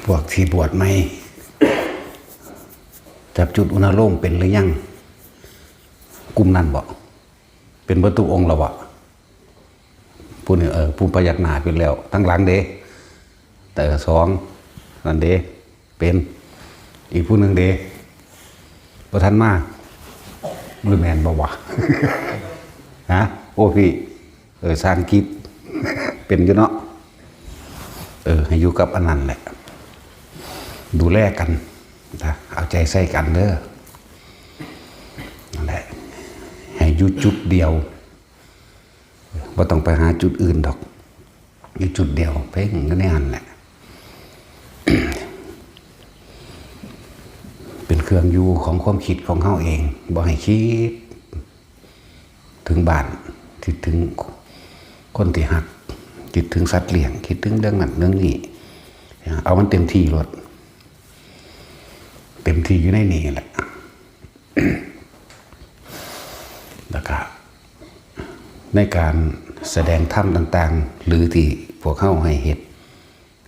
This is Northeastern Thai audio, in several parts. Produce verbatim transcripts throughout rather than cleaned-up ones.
พวกที่บวชใหม่ จับจุดอุณาโลมเป็นหรือยัง กลุ่มนั้นบ่ เป็นเบิดทุกองค์แล้วบ่ ผู้นี้ เออ ผู้พยักหน้าเป็นแล้ว ทั้งหลังเด้ แต่สอง นั่นเด้ เป็น อีกผู้หนึ่งเด้ บ่ทันมา หรือแม่นบ่วะ ฮะ โอ้พี่ เออ สร้างกิจ เป็นอยู่เนาะ เออ ให้อยู่กับอันนั้นแหละ ดูแลกันนะ เอาใจใส่กันเด้อ นั่นแหละ ให้อยู่จุดเดียว บ่ต้องไปหาจุดอื่นดอก อยู่จุดเดียว เพ่งอยู่ในหั้นแหละ เป็นเครื่องอยู่ของความคิดของเฮาเอง บ่ให้คิด ถึงบ้าน คิดถึงคนที่ฮัก คิดถึงสัตว์เลี้ยง คิดถึงเรื่องนั้นเรื่องนี้ เอามันเต็มที่โลด เต็มที่อยู่ในนี้แหละ แล้วก็ในการแสดงธรรมต่างๆ หรือที่พวกเฮาให้เฮ็ด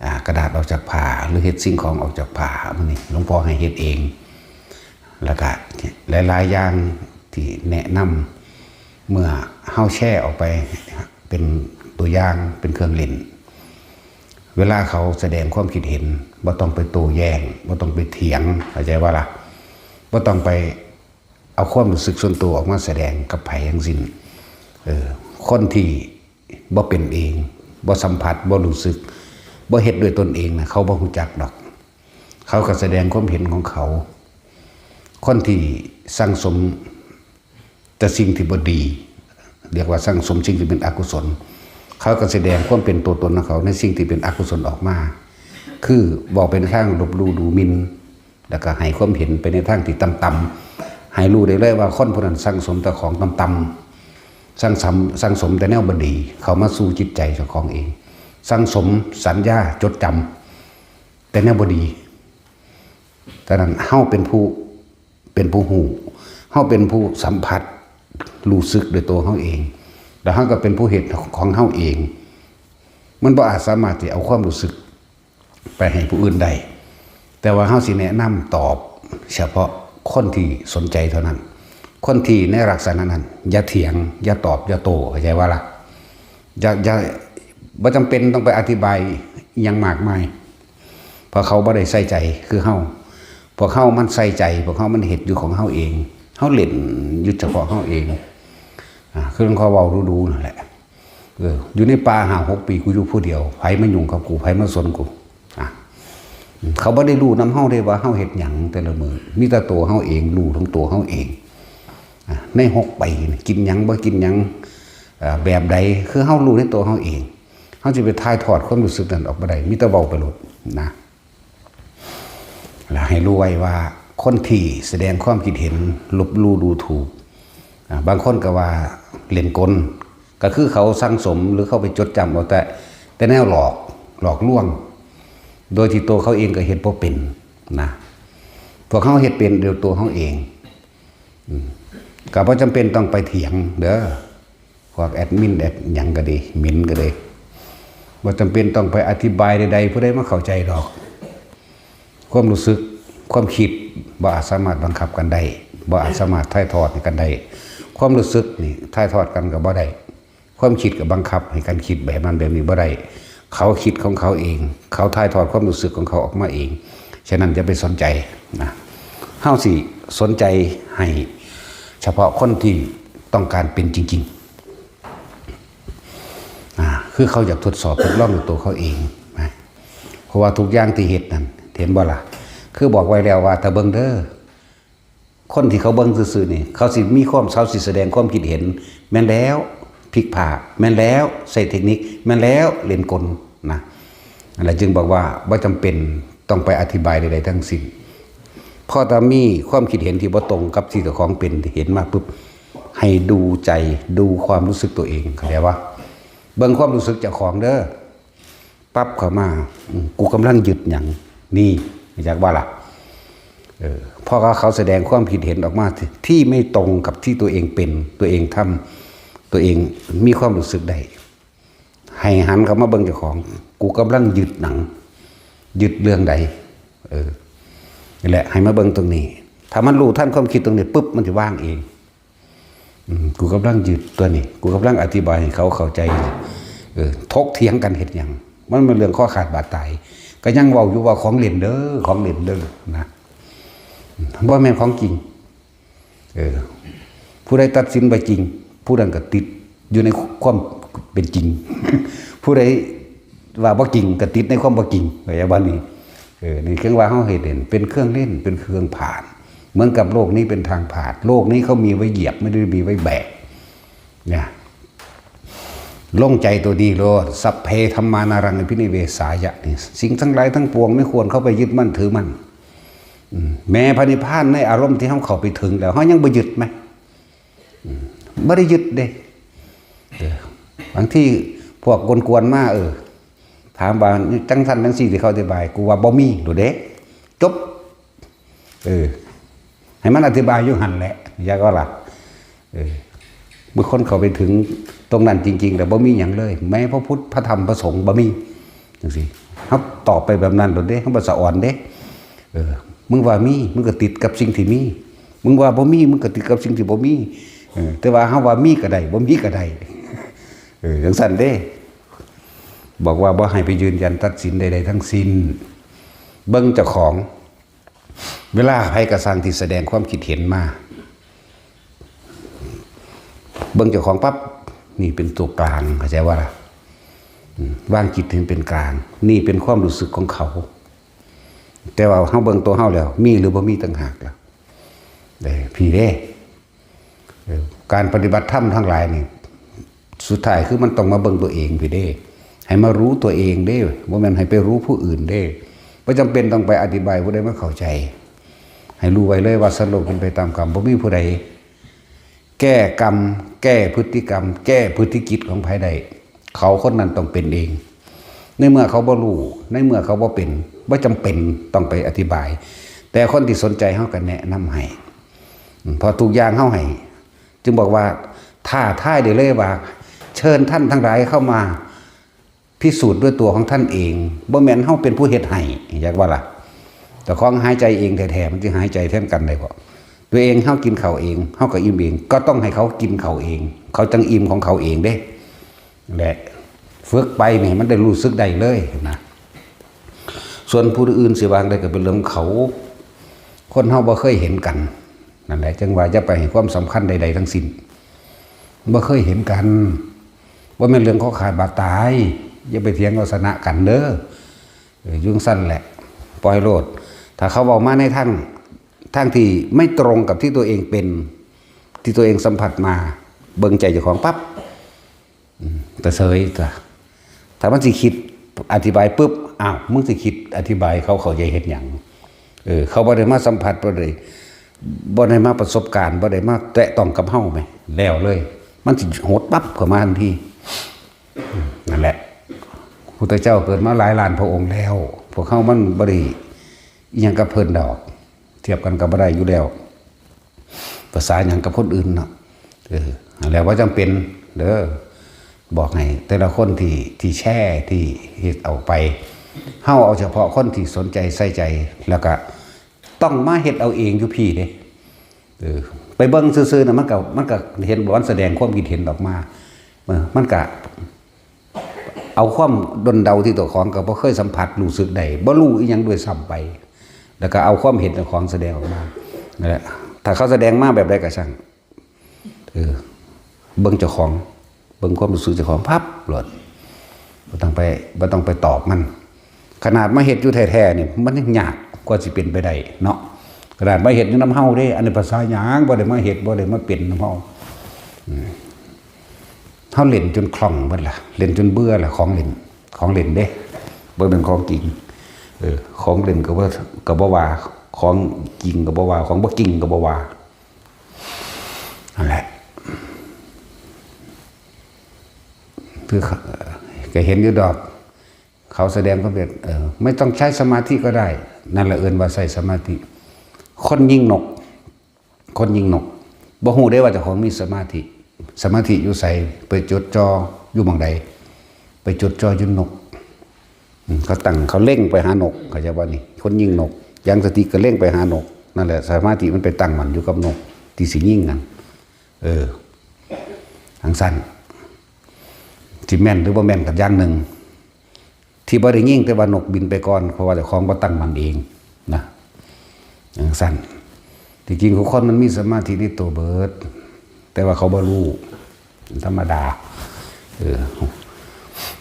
อ่า กระดาษออกจากผ้า หรือเฮ็ดสิ่งของออกจากผ้า มื้อนี้หลวงพ่อให้เฮ็ดเอง แล้วก็หลายๆ อย่างที่แนะนำ เมื่อเฮาแชร์ออกไปเป็นตัวอย่าง เป็นเครื่องเล่น เวลาเขาแสดงความคิดเห็น บ่ต้องไปโต้แย้ง บ่ต้องไปเถียง เข้าใจบ่ล่ะ บ่ต้องไปเอาความรู้สึกส่วนตัวออกมาแสดงกับไผทั้งสิ้น เออ คนที่บ่เป็นเอง บ่สัมผัส บ่รู้สึก บ่เฮ็ดด้วยตนเองนะ เขาบ่ฮู้จักดอก เขาก็แสดงความเห็นของเขา คนที่สั่งสมแต่สิ่งที่บ่ดี เรียกว่าสั่งสมสิ่งที่เป็นอกุศล เขาก็แสดงความเป็นตัวตนของเขาในสิ่งที่เป็นอกุศลออกมา คือบอกไปในทางลบหลู่ดูหมิ่น แล้วก็ให้ความเห็นไปในทางที่ต่ำๆ ให้รู้ได้เลยว่าคนผู้นั้นสั่งสมแต่ของต่ำๆ สั่งสม สั่งสมแต่แนวบ่ดี เข้ามาสู่จิตใจเจ้าของเอง สั่งสมสัญญาจดจำแต่แนวบ่ดี ฉะนั้นเฮาเป็นผู้ เป็นผู้ฮู้ เฮาเป็นผู้สัมผัส รู้สึกด้วยตัวเฮาเอง แล้วเฮาก็เป็นผู้เฮ็ดของเฮาเอง มันบ่อาจสามารถที่เอาความรู้สึกไปให้ผู้อื่นได้ แต่ว่าเฮาสิแนะนำตอบเฉพาะคนที่สนใจเท่านั้น คนที่ในลักษณะนั้น อย่าเถียง อย่าตอบ อย่าโต้ เข้าใจบ่ล่ะ อย่า อย่า บ่จำเป็นต้องไปอธิบายอิหยังมากมาย เพราะเขาบ่ได้ใส่ใจคือเฮา พวกเฮามันใส่ใจ พวกเฮามันเฮ็ดอยู่ของเฮาเอง เฮาเล่นอยู่เฉพาะเฮาเอง อ่า คือหลวงพ่อเว้าดูๆ นั่นแหละ เออ อยู่ในป่าห้าหกปี กูอยู่ผู้เดียว ไผมายุ่งกับกู ไผมาสนกู อ่ะ เขาบ่ได้รู้นำเฮาเด้ว่าเฮาเฮ็ดหยังแต่ละมื้อ มีแต่ตัวเฮาเอง รู้ทั้งตัวเฮาเอง อ่ะ ในหกปีนี่ กินหยัง บ่กินหยัง อ่า แบบใด คือเฮารู้ในตัวเฮาเอง เฮาสิไปถ่ายทอดความรู้สึกนั้นออกบ่ได้ มีแต่เว้าไปโลดนะ และให้รู้ไว้ว่าคนที่แสดงความคิดเห็นลบหลู่ดูถูก อ่า บางคนก็ว่าเล่นกล ก็คือเขาสั่งสมหรือเขาไปจดจำเอาแต่ แต่แนวหลอก หลอกลวง โดยที่ตัวเขาเองก็เฮ็ดบ่เป็นนะ พวกเขาเฮ็ดเป็นโดยตัวเขาเอง อืม ก็บ่จำเป็นต้องไปเถียงเด้อ พวกแอดมินแอดหยังก็ดี หมิ่นก็ดี บ่จำเป็นต้องไปอธิบายใดๆ ผู้ใดมาเข้าใจดอก ความรู้สึก ความคิด บ่อาจสามารถบังคับกันได้ บ่อาจสามารถถ่ายทอดให้กันได้ ความรู้สึกนี่ถ่ายทอดกันก็บ่ได้ ความคิดก็บังคับให้กันคิดแบบนั้นแบบนี้บ่ได้ เขาคิดของเขาเอง เขาถ่ายทอดความรู้สึกของเขาออกมาเอง ฉะนั้นอย่าไปสนใจนะ เฮาสิสนใจให้เฉพาะคนที่ต้องการเป็นจริงๆ อ่า คือเขาอยากทดสอบทดลองด้วยตัวเขาเองนะ เพราะว่าทุกอย่างที่เฮ็ดนั่น เห็นบ่ล่ะ คือบอกไว้แล้วว่า ถ้าเบิ่งเด้อ คนที่เขาเบิ่งซื่อๆ นี่ เขาสิมีความ เขาสิแสดงความคิดเห็น แม่นแล้ว พลิกผ้า แม่นแล้ว ใช้เทคนิค แม่นแล้ว เล่นกลนะ อันนั้นจึงบอกว่าบ่จำเป็นต้องไปอธิบายใดๆ ทั้งสิ้น พอถ้ามีความคิดเห็นที่บ่ตรงกับที่เจ้าของเป็น เห็นมาปุ๊บ ให้ดูใจ ดูความรู้สึกตัวเอง เข้าใจบ่ เบิ่งความรู้สึกเจ้าของเด้อ ปั๊บเข้ามา อืม กูกำลังยึดหยัง นี่ อยากว่าล่ะ เออ เพราะว่าเขาแสดงความคิดเห็นออกมาที่ ที่ไม่ตรงกับที่ตัวเองเป็น ตัวเองทำ ตัวเองมีความรู้สึกได้ ให้หันเข้ามาเบิ่งเจ้าของ กูกำลังยึดหยัง ยึดเรื่องใด เออ นี่แหละ ให้มาเบิ่งตรงนี้ ถ้ามันรู้ทันความคิดตรงนี้ปุ๊บ มันจะว่างเอง อืม กูกำลังยึดตัวนี้ กูกำลังอธิบายให้เขาเข้าใจนี่ เออ ถกเถียงกันเฮ็ดหยัง มันเป็นเรื่องข้อขาดบาดตาย ก็ยังเว้าอยู่ว่าของเล่นเด้อ ของเล่นเด้อ นะ อืม บ่แม่นของจริง เออ ผู้ใดตัดสินว่าจริง ผู้นั้นก็ติดอยู่ในความเป็นจริง ผู้ใดว่าบ่จริงก็ติดในความบ่จริง เข้าใจบ่นี่ เออ นี่เครื่องว่าเฮาเฮ็ดเล่น เป็นเครื่องเล่น เป็นเครื่องผ่าน เหมือนกับโลกนี้เป็นทางผ่าน โลกนี้เขามีไว้เหยียบ ไม่ได้มีไว้แบก เนี่ย ลงใจตัวนี้โลด สัพเพธัมมานารังอภินิเวสายะ นี่ สิ่งทั้งหลายทั้งปวงไม่ควรเข้าไปยึดมั่นถือมั่น อืม แม้พระนิพพานในอารมณ์ที่เฮาเข้าไปถึงแล้ว เฮายังบ่ยึดไหม อืม บ่ได้ยึดเด้ เออ บางทีพวกกวนๆมา เออ ถามว่าจังซั่นจังซี่ที่เขาอธิบาย กูว่าบ่มีโลดเด้ จบ เออ ให้มันอธิบายอยู่หั่นแหละ อยากว่าล่ะ เออ เมื่อคนเข้าไปถึงตรงนั้นจริงๆ แล้วบ่มีหยังเลย แม้พระพุทธ พระธรรม พระสงฆ์บ่มี จังซี่ เฮาตอบไปแบบนั้นโลดเด้ เฮาบ่สะออนเด้ เออ มึงว่ามี มึงก็ติดกับสิ่งที่มี มึงว่าบ่มี มึงก็ติดกับสิ่งที่บ่มี เออ แต่ว่าเฮาว่ามีก็ได้ บ่มีก็ได้ เออ จังซั่นเด้ บอกว่าบ่ให้ไปยืนยันตัดสินใดๆทั้งสิ้น เบิ่งเจ้าของ เวลาไผกระซังที่แสดงความคิดเห็นมา เบิ่งเจ้าของปั๊บ นี่เป็นตัวกลาง เข้าใจว่าล่ะ อืม วางจิตให้เป็นกลาง นี่เป็นความรู้สึกของเขา แต่ว่าเฮาเบิ่งตัวเฮาแล้ว มีหรือบ่มีต่างหากล่ะ เด้อ พี่เด้ เออ การปฏิบัติธรรมทั้งหลายนี่ สุดท้ายคือมันต้องมาเบิ่งตัวเองพี่เด้ ให้มารู้ตัวเองเด้ บ่แม่นให้ไปรู้ผู้อื่นเด้ บ่จำเป็นต้องไปอธิบายผู้ใดมาเข้าใจ ให้รู้ไว้เลยว่าสัตว์โลกเป็นไปตามกรรม บ่มีผู้ใด แก้กรรม แก้พฤติกรรม แก้พฤติกิจของไผได้ เขาคนนั้นต้องเป็นเอง ในเมื่อเขาบ่รู้ ในเมื่อเขาบ่เป็น บ่จำเป็นต้องไปอธิบาย แต่คนที่สนใจเฮาก็แนะนำให้ อืม เพราะทุกอย่างเฮาให้ จึงบอกว่าท้าทายได้เลยว่า เชิญท่านทั้งหลายเข้ามาพิสูจน์ด้วยตัวของท่านเอง บ่แม่นเฮาเป็นผู้เฮ็ดให้ อยากว่าล่ะ เจ้าของหายใจเองแท้ๆ มันสิหายใจแทนกันได้บ่ ตัวเองเฮากินข้าวเอง เฮาก็อิ่มเอง ก็ต้องให้เขากินข้าวเอง เขาจังอิ่มของเขาเองเด้ และฝึกไปนี่มันได้รู้สึกได้เลยนะ ส่วนผู้อื่นสิว่าจั่งใดก็เป็นเรื่องของเขา คนเฮาบ่เคยเห็นกัน นั่นแหละ จั่งว่าอย่าไปให้ความสำคัญใดๆทั้งสิ้น บ่เคยเห็นกัน บ่แม่นเรื่องข้อขาดบาดตาย อย่าไปเถียงเอาชนะกันเด้อ เออ อยู่จั่งซั่นแหละ ปล่อยโลด ถ้าเขาเว้ามาในทาง ทางที่ไม่ตรงกับที่ตัวเองเป็น ที่ตัวเองสัมผัสมา เบิ่งใจเจ้าของปั๊บ อืม แต่เฉยจ้ะ ถ้ามันสิคิดอธิบายปุ๊บ อ้าว มึงสิคิดอธิบายเขาเข้าใจเฮ็ดหยัง เออ เขาบ่ได้มาสัมผัส บ่ได้ บ่ได้มาประสบการณ์ บ่ได้มาแตะต้องกับเฮาแหม แล้วเลย มันสิหดปั๊บเข้ามาทันที อืม นั่นแหละ พุทธเจ้าเกิดมาหลายล้านพระองค์แล้ว พวกเฮามันบ่ได้อิหยังกับเพิ่นดอก เทียบกันก็บ่ได้อยู่แล้ว ภาษาหยังกับคนอื่นเนาะ เออ แล้วว่าจำเป็นเด้อ บอกให้แต่ละคนที่ ที่แชร์ ที่เฮ็ดเอาไป เฮาเอาเฉพาะคนที่สนใจใส่ใจ แล้วก็ต้องมาเฮ็ดเอาเองอยู่พี้เด้ เออ ไปเบิ่งซื่อๆน่ะ มันก็ มันก็เห็นบ่ มันแสดงความคิดเห็นออกมา เออ มันก็ เอาความด้นเดาที่เจ้าของก็บ่เคยสัมผัสรู้สึกได้ บ่รู้อีหยังด้วยซ้ำไป แล้วก็เอาความเห็นเจ้าของแสดงออกมา นั่นแหละ ถ้าเขาแสดงมาแบบใดก็ช่าง เออ เบิ่งเจ้าของ เบิ่งความรู้สึกเจ้าของปั๊บโลด บ่ต้องไป บ่ต้องไปตอบมัน ขนาดมาเฮ็ดอยู่แท้ๆนี่ มันยังยากกว่าสิเป็นไปได้เนาะ ขนาดมาเฮ็ดอยู่นำเฮาเด้ อันนี้ภาษาหยัง บ่ได้มาเฮ็ด บ่ได้มาเป็นนำเฮา อืม เฮาเล่นจนคล่องเบิดล่ะ เล่นจนเบื่อล่ะ ของเล่น ของเล่นเด้ บ่แม่นของจริง เออ ของเล่นก็บ่ ก็บ่ว่า ของจริงก็บ่ว่า ของบ่จริงก็บ่ว่า นั่นแหละ คือ ก็เห็นอยู่ดอก เขาแสดงความเป็น เออ ไม่ต้องใช้สมาธิก็ได้ นั่นแหละเอิ้นว่าใช้สมาธิ คนยิงนก คนยิงนก บ่ฮู้เด้ว่าเจ้าของมีสมาธิ สมาธิอยู่ไส ไปจดจ่ออยู่หม่องใด ไปจดจ่ออยู่นก อืมเขาตั้ง เขาเล็งไปหานก เข้าใจบ่นี่ คนยิงนก อย่างสติก็เล็งไปหานก นั่นแหละ สมาธิมันไปตั้งมั่นอยู่กับนก ที่สิยิงนั่น เออ จั่งซั้น สิแม่นหรือบ่แม่นก็อย่างหนึ่ง ที่บ่ได้ยิง แต่ว่านกบินไปก่อน เพราะว่าเจ้าของบ่ตั้งมั่นเองนะ จั่งซั้น ที่จริงทุกคนมันมีสมาธิในตัวเบิด แต่ว่าเขาบ่รู้ ธรรมดา เออ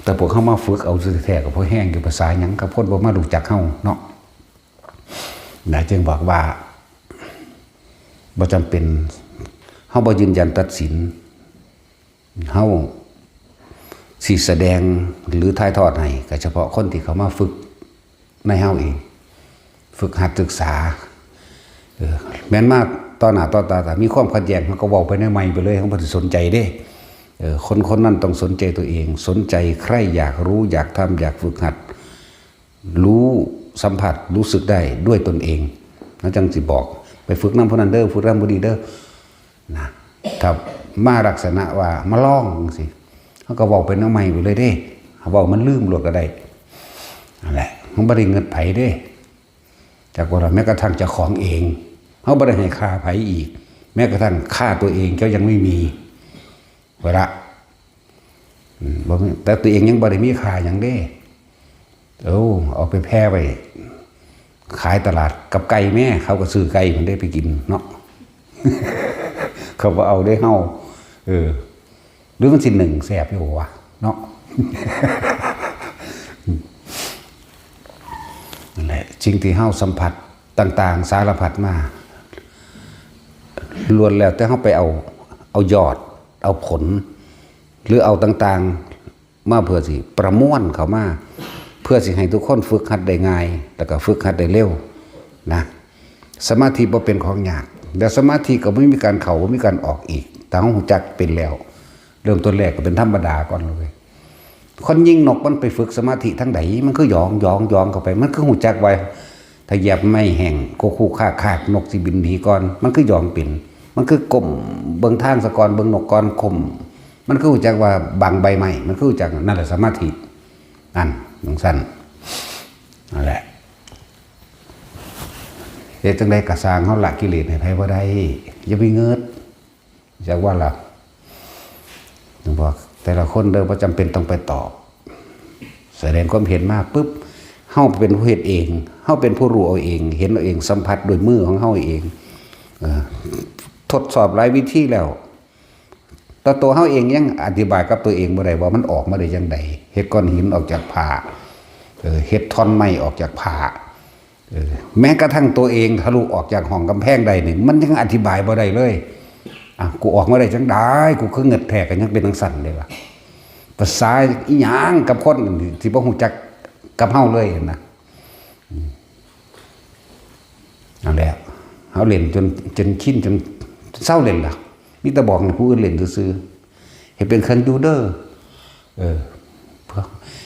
แต่พวกเขามาฝึกเอาซื่อแท้ก็พอแฮงอยู่ ภาษาหยังกับคนบ่มารู้จักเฮาเนาะ นะ จึงบอกว่า บ่จำเป็น เฮาบ่ยืนยันตัดสิน เฮาสิแสดงหรือถ่ายทอดให้ก็เฉพาะคนที่เขามาฝึกในเฮาเอง ฝึกหัดศึกษา เออ แม่นมาต่อหน้าต่อตา ถ้ามีความขัดแย้ง เฮาก็เว้าไปในไมค์ไปเลย เฮาบ่ได้สนใจเด้ เออ คนคนนั้นต้องสนใจตัวเอง สนใจใคร่อยากรู้ อยากทำ อยากฝึกหัด รู้สัมผัส รู้สึกได้ด้วยตนเอง แล้วจั่งสิบอก ไปฝึกนำผู้นั้นเด้อ ฝึกนำผู้นี้เด้อ นะ ถ้ามาลักษณะว่ามาลองจั่งซี้ เฮาก็เว้าไปในไมค์ไปเลยเด้ เว้ามันลืมโลดก็ได้ นั่นแหละ มันบ่ได้เงิดไผเด้ จักว่าล่ะ แม้กระทั่งเจ้าของเอง เฮาบ่ได้ให้ค่าไผอีก แม้กระทั่งค่าตัวเองเจ้ายังไม่มี เวลา อืม บ่มี แต่ตัวเองยังบ่ได้มีค่าหยังเด้ เอ้า เอาไปแผ่ไว้ ขายตลาดกับไก่แม่ เขาก็ซื้อไก่มันได้ไปกินเนาะ เขาบ่เอาได้เฮา เออ หรือมันสิหนึ่งแสบอยู่วะเนาะ นั่นแหละ สิ่งที่เฮาสัมผัสต่างๆ สารพัดมา ล้วนแล้วแต่เฮาไปเอา เอายอด เอาผล หรือเอาต่างๆ มาเพื่อสิประมวลเข้ามา เพื่อสิให้ทุกคนฝึกหัดได้ง่าย แล้วก็ฝึกหัดได้เร็วนะ สมาธิบ่เป็นของยาก แล้วสมาธิก็บ่มีการเข้า บ่มีการออกอีก ถ้าเฮารู้จักเป็นแล้ว เริ่มต้นแรกก็เป็นธรรมดาก่อนเลย คนยิงนกมันไปฝึกสมาธิทางใด มันคือหยองหยองหยองเข้าไป มันคือรู้จักว่า ถ้าเหยียบไม้แห้ง โคกคูกคากคาก นกสิบินหนีก่อน มันคือหยองเป็น มันคือก้มเบิ่งทางซะก่อน เบิ่งนกก่อน ก้ม มันคือรู้จักว่าบังใบไม้ มันคือรู้จัก นั่นแหละสมาธิ นั่น จั่งซั้น นั่นแหละ เฮ็ดจั่งใดก็ซ่าง เฮาละกิเลสให้ไผบ่ได้ อย่าไปเงิด จักว่าล่ะ บอกแต่ละคนเด้อ บ่จำเป็นต้องไปตอบ แสดงความเห็นมาปุ๊บ เฮาเป็นผู้เฮ็ดเอง เฮาเป็นผู้รู้เอาเอง เห็นเอาเอง สัมผัสด้วยมือของเฮาเอง เอ่อ ทดสอบหลายวิธีแล้ว แต่ตัวเฮาเองยังอธิบายกับตัวเองบ่ได้ว่ามันออกมาได้จั่งใด เฮ็ดก้อนหินออกจากผ้า เออ เฮ็ดท่อนไม้ออกจากผ้า เออ แม้กระทั่งตัวเองทะลุออกจากห้องกำแพงได้นี่ มันยังอธิบายบ่ได้เลย อ่ะ กูออกมาได้จั่งใด กูคือเงิดแท้ ก็ยังเป็นจั่งซั้นเด้ล่ะ ภาษาอีหยังกับคนที่บ่รู้จักกับเฮาเลยนะ อืม นั่นแหละ เฮาเล่นจน จนชิน จนเซาเล่นล่ะ มีแต่บอกให้ผู้อื่นเล่นซื่อๆ ให้เป็นเครื่องอยู่เด้อ เออ เพื่อ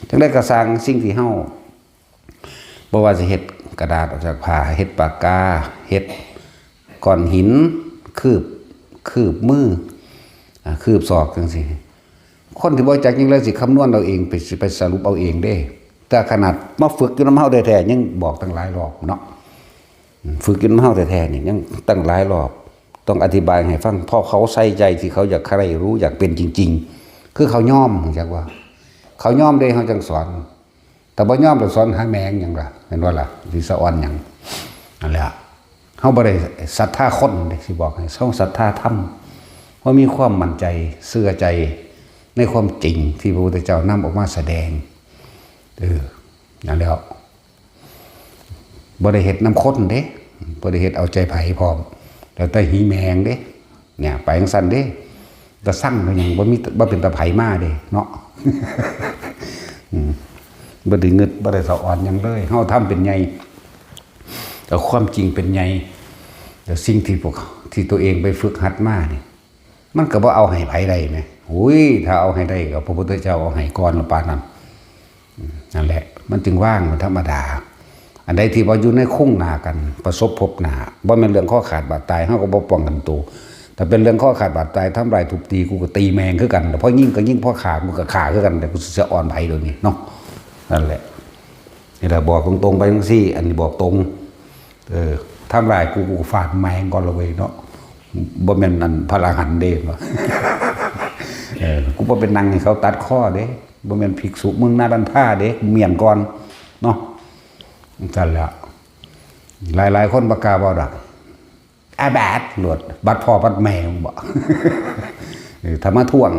จั่งใดก็ซ่าง สิ่งที่เฮา บ่ว่าสิเฮ็ดกระดาษออกจากผ้า เฮ็ดปากกา เฮ็ดก้อนหิน คืบ คืบมือ อ่า คืบศอกจั่งซี้ คนที่บ่จักหยังเลยสิคำนวณเอาเอง ไป สิไปสรุปเอาเองเด้ แต่ขนาดมาฝึกอยู่นำเฮาแท้ๆ ยังบอกตั้งหลายรอบเนาะ อืม ฝึกอยู่นำเฮาแท้ๆ นี่ยังตั้งหลายรอบ ต้องอธิบายให้ฟัง เพราะเขาใส่ใจที่เขาอยากใคร่รู้ อยากเป็นจริงๆ คือเขายอม จักว่า เขายอมเด้ เฮาจั่งสอน แต่บ่ยอมไปสอนหาแม่งหยังล่ะ เห็นบ่ล่ะ สิสะออนหยัง นั่นแหละ เฮาบ่ได้ศรัทธาคนเด้ สิบอกให้ เฮาศรัทธาธรรม เฮามีความมั่นใจ เชื่อใจในความจริงที่พระพุทธเจ้านำออกมาแสดง เออ นั่นแหละ บ่ได้เฮ็ดนำคนเด้ บ่ได้เฮ็ดเอาใจไผพร้อม แล้วแต่หีแมงเด้ เนี่ย ไปจั่งซั้นเด้ ตาสั่งก็ยังบ่มี บ่เป็นตาไผมาเด้เนาะ อืม บ่ได้เงิด บ่ได้สะออนหยังเลย เฮาทำเป็นใหญ่ เอาความจริงเป็นใหญ่ แต่สิ่งที่พวก ที่ตัวเองไปฝึกหัดมานี่ มันก็บ่เอาให้ไผได้แหม โอ้ย ถ้าเอาให้ได้ก็พระพุทธเจ้าเอาให้ก่อนละปานนั้น อืม นั่นแหละ มันจึงว่าง มันธรรมดา อันใดที่ว่าอยู่ในคุ้งหน้ากัน ประสบพบหน้า บ่แม่นเรื่องคอขาดบาดตาย เฮาก็บ่ป้องกันตัว ถ้าเป็นเรื่องคอขาดบาดตาย ทำร้ายทุบตี กูก็ตีแม่งคือกัน แต่พอยิงก็ยิง พอฆ่ากูก็ฆ่าคือกัน แต่กูสิสะออนไผเดี๋ยวนี้เนาะ นั่นแหละ นี่แหละบอกตรงๆไปจังซี่ อันนี้บอกตรง เออ ทำร้ายกู กูฟาดแม่งก่อนละเว้ยเนาะ บ่แม่นอันพระอรหันต์เด้เนาะ เออ กูบ่เป็นนั่งให้เขาตัดคอเด้ บ่แม่นภิกษุเมืองนารันทาเด้ กูเมี้ยนก่อนเนาะ จั่งซั่นแหละ หลายๆคนบ่กล้าเว้าดอก อาบัติโลด บัดพ่อบัดแม่มึงบ่ เออ ถ้ามาท่วง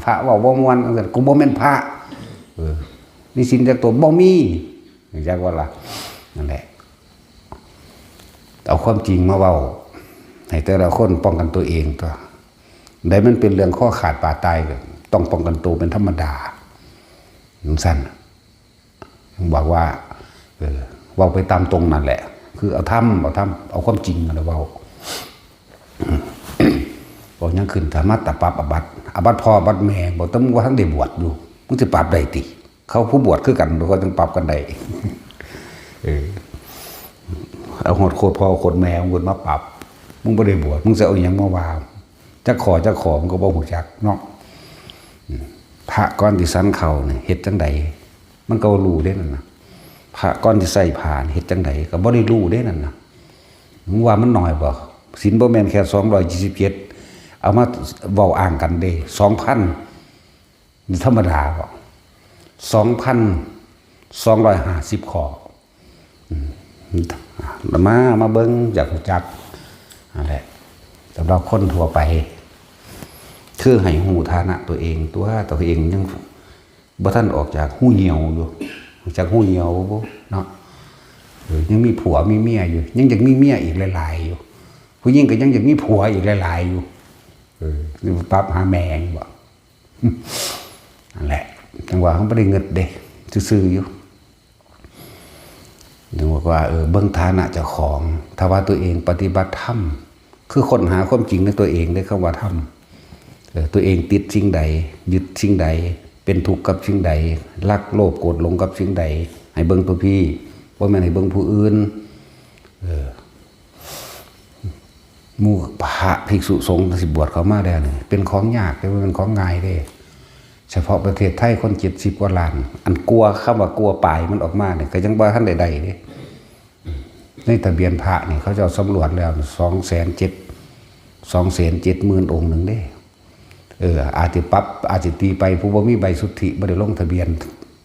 พระเว้าบ่ม่วน กูบ่แม่นพระ เออ มีศีลจักตัว บ่มี จักว่าล่ะ นั่นแหละ เอาความจริงมาเว้า ให้แต่ละคนป้องกันตัวเองตัว ใดมันเป็นเรื่องคอขาดบาดตายก็ต้องป้องกันตัวเป็นธรรมดา จั่งซั่น บอกว่า เออ เว้าไปตามตรงนั่นแหละ คือเอาธรรม เอาธรรม เอาความจริงนั่นแหละเว้า บอกยังขึ้นสามารถตัดปรับอาบัติ อาบัติพ่ออาบัติแม่ บอกแต่มึงว่าทันได้บวชอยู่ มึงสิปรับได้ติ เขาผู้บวชคือกัน เขาจั่งปรับกันได้ เออ เอาฮอดโคตรพ่อโคตรแม่มึงมาปรับ มึงบ่ได้บวช มึงสิเอาอิหยังมาว่า จักข้อจักข้อมึงก็บ่ฮู้จักเนาะ อืม พระก่อนสิฉันข้าวนี่เฮ็ดจั่งใด มันก็บ่รู้เด้นั่นน่ะ พระก่อนสิใส่ผ้านี่เฮ็ดจั่งใด ก็บ่ได้รู้เด้นั่นน่ะ มึงว่ามันน้อยบ่ ศีลบ่แม่นแค่สองร้อยยี่สิบเจ็ด เอามาเว้าอ้างกันเด้ สองพัน นี่ธรรมดาบ่ สองพันสองร้อยห้าสิบข้อ อืม มา มาเบิ่ง อยากรู้จัก นั่นแหละ สำหรับคนทั่วไป คือให้ฮู้ฐานะตัวเอง ตัว ตัวเองยังบ่ทันออกจากฮูเหี่ยวอยู่ รู้จักฮูเหี่ยวบ่เนาะ เออ ยังมีผัวมีเมียอยู่ ยังอยากมีเมียอีกหลายๆอยู่ ผู้หญิงก็ยังอยากมีผัวอีกหลายๆอยู่ เออ นี่ปรับหาแม่งบ่ นั่นแหละ จั่งว่าเขาบ่ได้เงิดเด้ ซื่อๆอยู่ จั่งบอกว่า เออ เบิ่งฐานะเจ้าของ ถ้าว่าตัวเองปฏิบัติธรรม คือค้นหาความจริงในตัวเองเด้ คำว่าธรรม เออ ตัวเองติดสิ่งใด ยึดสิ่งใด เป็นทุกข์กับสิ่งใด รักโลภโกรธหลงกับสิ่งใด ให้เบิ่งตัวพี่ บ่แม่นให้เบิ่งผู้อื่น เออ หมู่พระภิกษุสงฆ์สิบวชเข้ามาแล้วนี่ เป็นของยากเด้ บ่แม่นของง่ายเด้ เฉพาะประเทศไทยคนเจ็ดสิบกว่าล้าน อันกลัว คำว่ากลัวปลายมันออกมาเนี่ย ก็ยังบ่ทันได้ได้เด้ ในทะเบียนพระนี่ เขาเจ้าสำรวจแล้ว สองแสนเจ็ด สองแสนเจ็ดหมื่นองค์หนึ่งเด้ เออ อาจจะปรับ อาจจะตีไป ผู้บ่มีใบสุทธิ บ่ได้ลงทะเบียน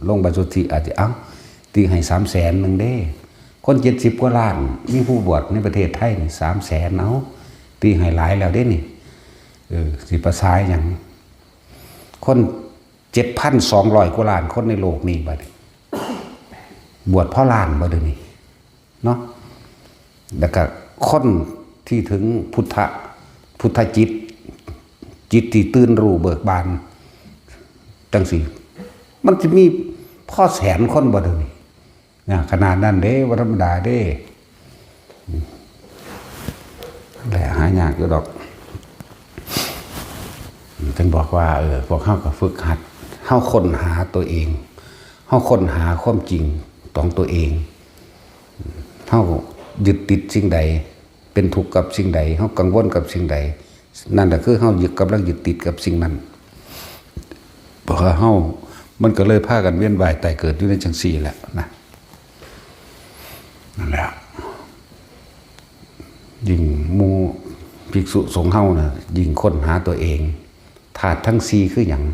ลงใบสุทธิ อาจจะ เอ้า ตีให้สามแสนหนึ่งเด้ คนเจ็ดสิบกว่าล้าน มีผู้บวชในประเทศไทยนี่สามแสน เอา ตีให้หลายแล้วเด้นี่ เออ สิประสายหยัง คนเจ็ดพันสองร้อยกว่าล้านคนในโลกนี้บัดนี้ บวชพอล้านบ่เดี๋ยวนี้ เนาะ แล้วก็คนที่ถึงพุทธะ พุทธจิต จิตที่ตื่นรู้เบิกบาน จั่งซี้ มันสิมีพอแสนคนบ่เดี๋ยวนี้ นะ ขนาดนั้นเด้ บ่ธรรมดาเด้ แหละ หายากอยู่ดอก จั่งบอกว่า เออ พวกเฮาก็ฝึกหัด เฮาค้นหาตัวเอง เฮาค้นหาความจริงของตัวเอง เฮายึดติดสิ่งใด เป็นทุกข์กับสิ่งใด เฮากังวลกับสิ่งใด นั่นแหละคือเฮายึด กำลังยึดติดกับสิ่งนั้น เพราะว่าเฮา มันก็เลยพากันเวียนว่ายตายเกิดอยู่ในจั่งซี้แหละนะ นั่นแหละ ยิ่งหมู่ภิกษุสงฆ์เฮานะ ยิ่งค้นหาตัวเอง ธาตุทั้งสี่คือหยัง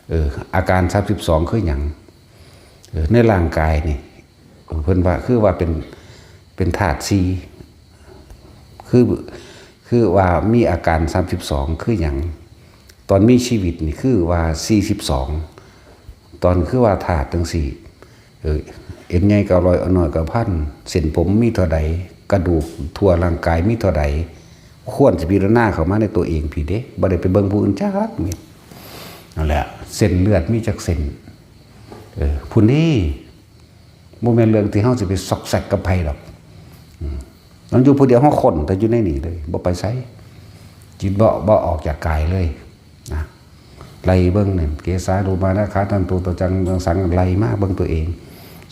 เออ อาการสามสิบสองคือหยัง เออ ในร่างกายนี่ เพิ่นว่า คือว่าเป็น เป็นธาตุสี่ คือ คือว่ามีอาการสามสิบสองคือหยัง ตอนมีชีวิตนี่คือว่าสี่สิบสอง ตอนคือว่าธาตุจั่งซี้ เออ เอ็นใหญ่เก้าร้อย อ่อนน้อยเก้าพัน เส้นผมมีเท่าใด กระดูกทั่วร่างกายมีเท่าใด ควรสิพิจารณาเข้ามาในตัวเองพี้เด้ บ่ได้ไปเบิ่งผู้อื่นจักเม็ด นั่นแหละ เส้นเลือดมีจักเส้น เออ พุ้นนี่ บ่แม่นเรื่องที่เฮาสิไปซอกแซกกับไผดอก อืม มันอยู่ผู้เดียว เฮาค้นแต่อยู่ในนี่เลย บ่ไปไส จิตบ่ บ่ออกจากกายเลย นะ ไล่เบิ่งนั่น เกสา โลมา นะขา ทันโต ตะจัง ตังสัง ไล่มาเบิ่งตัวเอง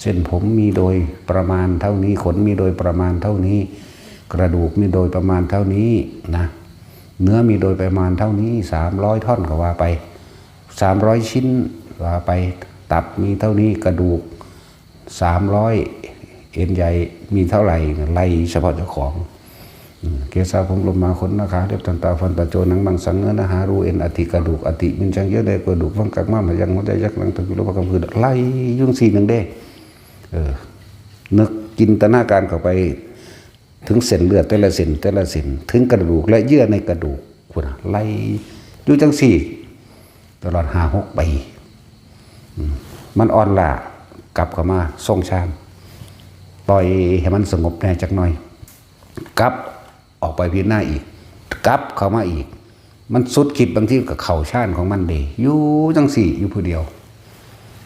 เส้นผมมีโดยประมาณเท่านี้ ขนมีโดยประมาณเท่านี้ กระดูกมีโดยประมาณเท่านี้นะ เนื้อมีโดยประมาณเท่านี้ สามร้อยท่อนก็ว่าไป สามร้อยชิ้นว่าไป ตับมีเท่านี้ กระดูก สามร้อย เอ็นใยมีเท่าไหร่ ไล่เฉพาะเจ้าของ อืม เกศาผม โลมา ขน หน้า ขา เล็บ ตัน ตา ฟัน ตา โจ หนัง มัง สัง เนื้อ เนื้อ หา รู เอ็น อัฐิ กระดูก อัฐิ มิน ชัง เยื่อใน กระดูก ฟัง กาก ม้าม หนัง หัวใจ ยักษ์ หนัง ตะ กุ โล ภะ กำ พืช ไล่จั่งซี้หนึ่งเด้ เออ นึกจินตนาการเข้าไป ถึงเส้นเลือดแต่ละเส้น แต่ละเส้น ถึงกระดูกและเยื่อในกระดูก พุ้นน่ะ ไล่อยู่จั่งซี้ ตลอดห้าหกปี อืม มันอ่อนล้า กลับเข้ามาทรงฌาน ปล่อยให้มันสงบแน่จักหน่อย กลับออกไปพิจารณาอีก กลับเข้ามาอีก มันสุดขีด บางทีก็เข้าฌานของมันเด้ อยู่จั่งซี้ อยู่ผู้เดียว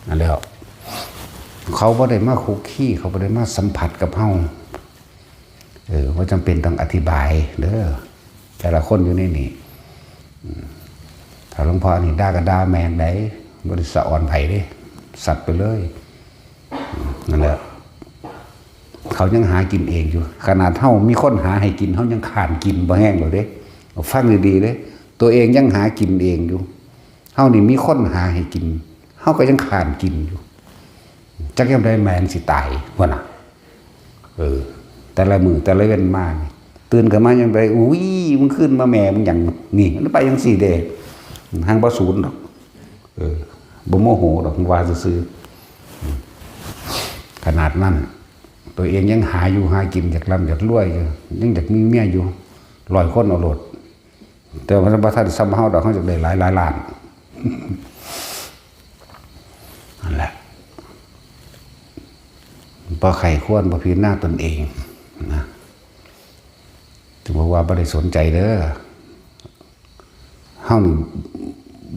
นั่นแหล้ว เขาบ่ได้มาคุกคี เขาบ่ได้มาสัมผัสกับเฮา เออ บ่จำเป็นต้องอธิบายเด้อ แต่ละคนอยู่ในนี่ อืม ถ้าหลวงพ่อนี่ด่าก็ด่าแม่งได๋ บ่ได้สะออนไผเด้ สัตว์ไปเลย อืม นั่นแหละ เขายังหากินเองอยู่ ขนาดเฮามีคนหาให้กิน เฮายังค้านกินบ่แฮงเลยเด้ ฟังดีๆเด้ ตัวเองยังหากินเองอยู่ เฮานี่มีคนหาให้กิน เฮาก็ยังค้านกินอยู่ จักยามใดแม่งสิตาย พุ้นน่ะ เออ แต่ละมื้อแต่ละเว็นมานี่ ตื่นขึ้นมายามใด อุ้ย มึงคืนมาแม่มึงหยัง นี่ มันไปจั่งซี้เด้ หังบ่สูนดอก เออ บ่โมโหดอก ว่าซื่อๆ ขนาดนั้น ตัวเองยังหาอยู่หากิน อยากร่ำอยากรวยอยู่ ยังอยากมีเมียอยู่ ร้อยคนเอาโลด แต่ว่าบ่ทันส่ำเฮาดอก เฮาอยากได้หลายหลายล้าน นั่นแหละ บ่ใคร่ครวญ บ่พิจารณาตนเองนะ ถึงบอกว่าบ่ได้สนใจเด้อ เฮานี่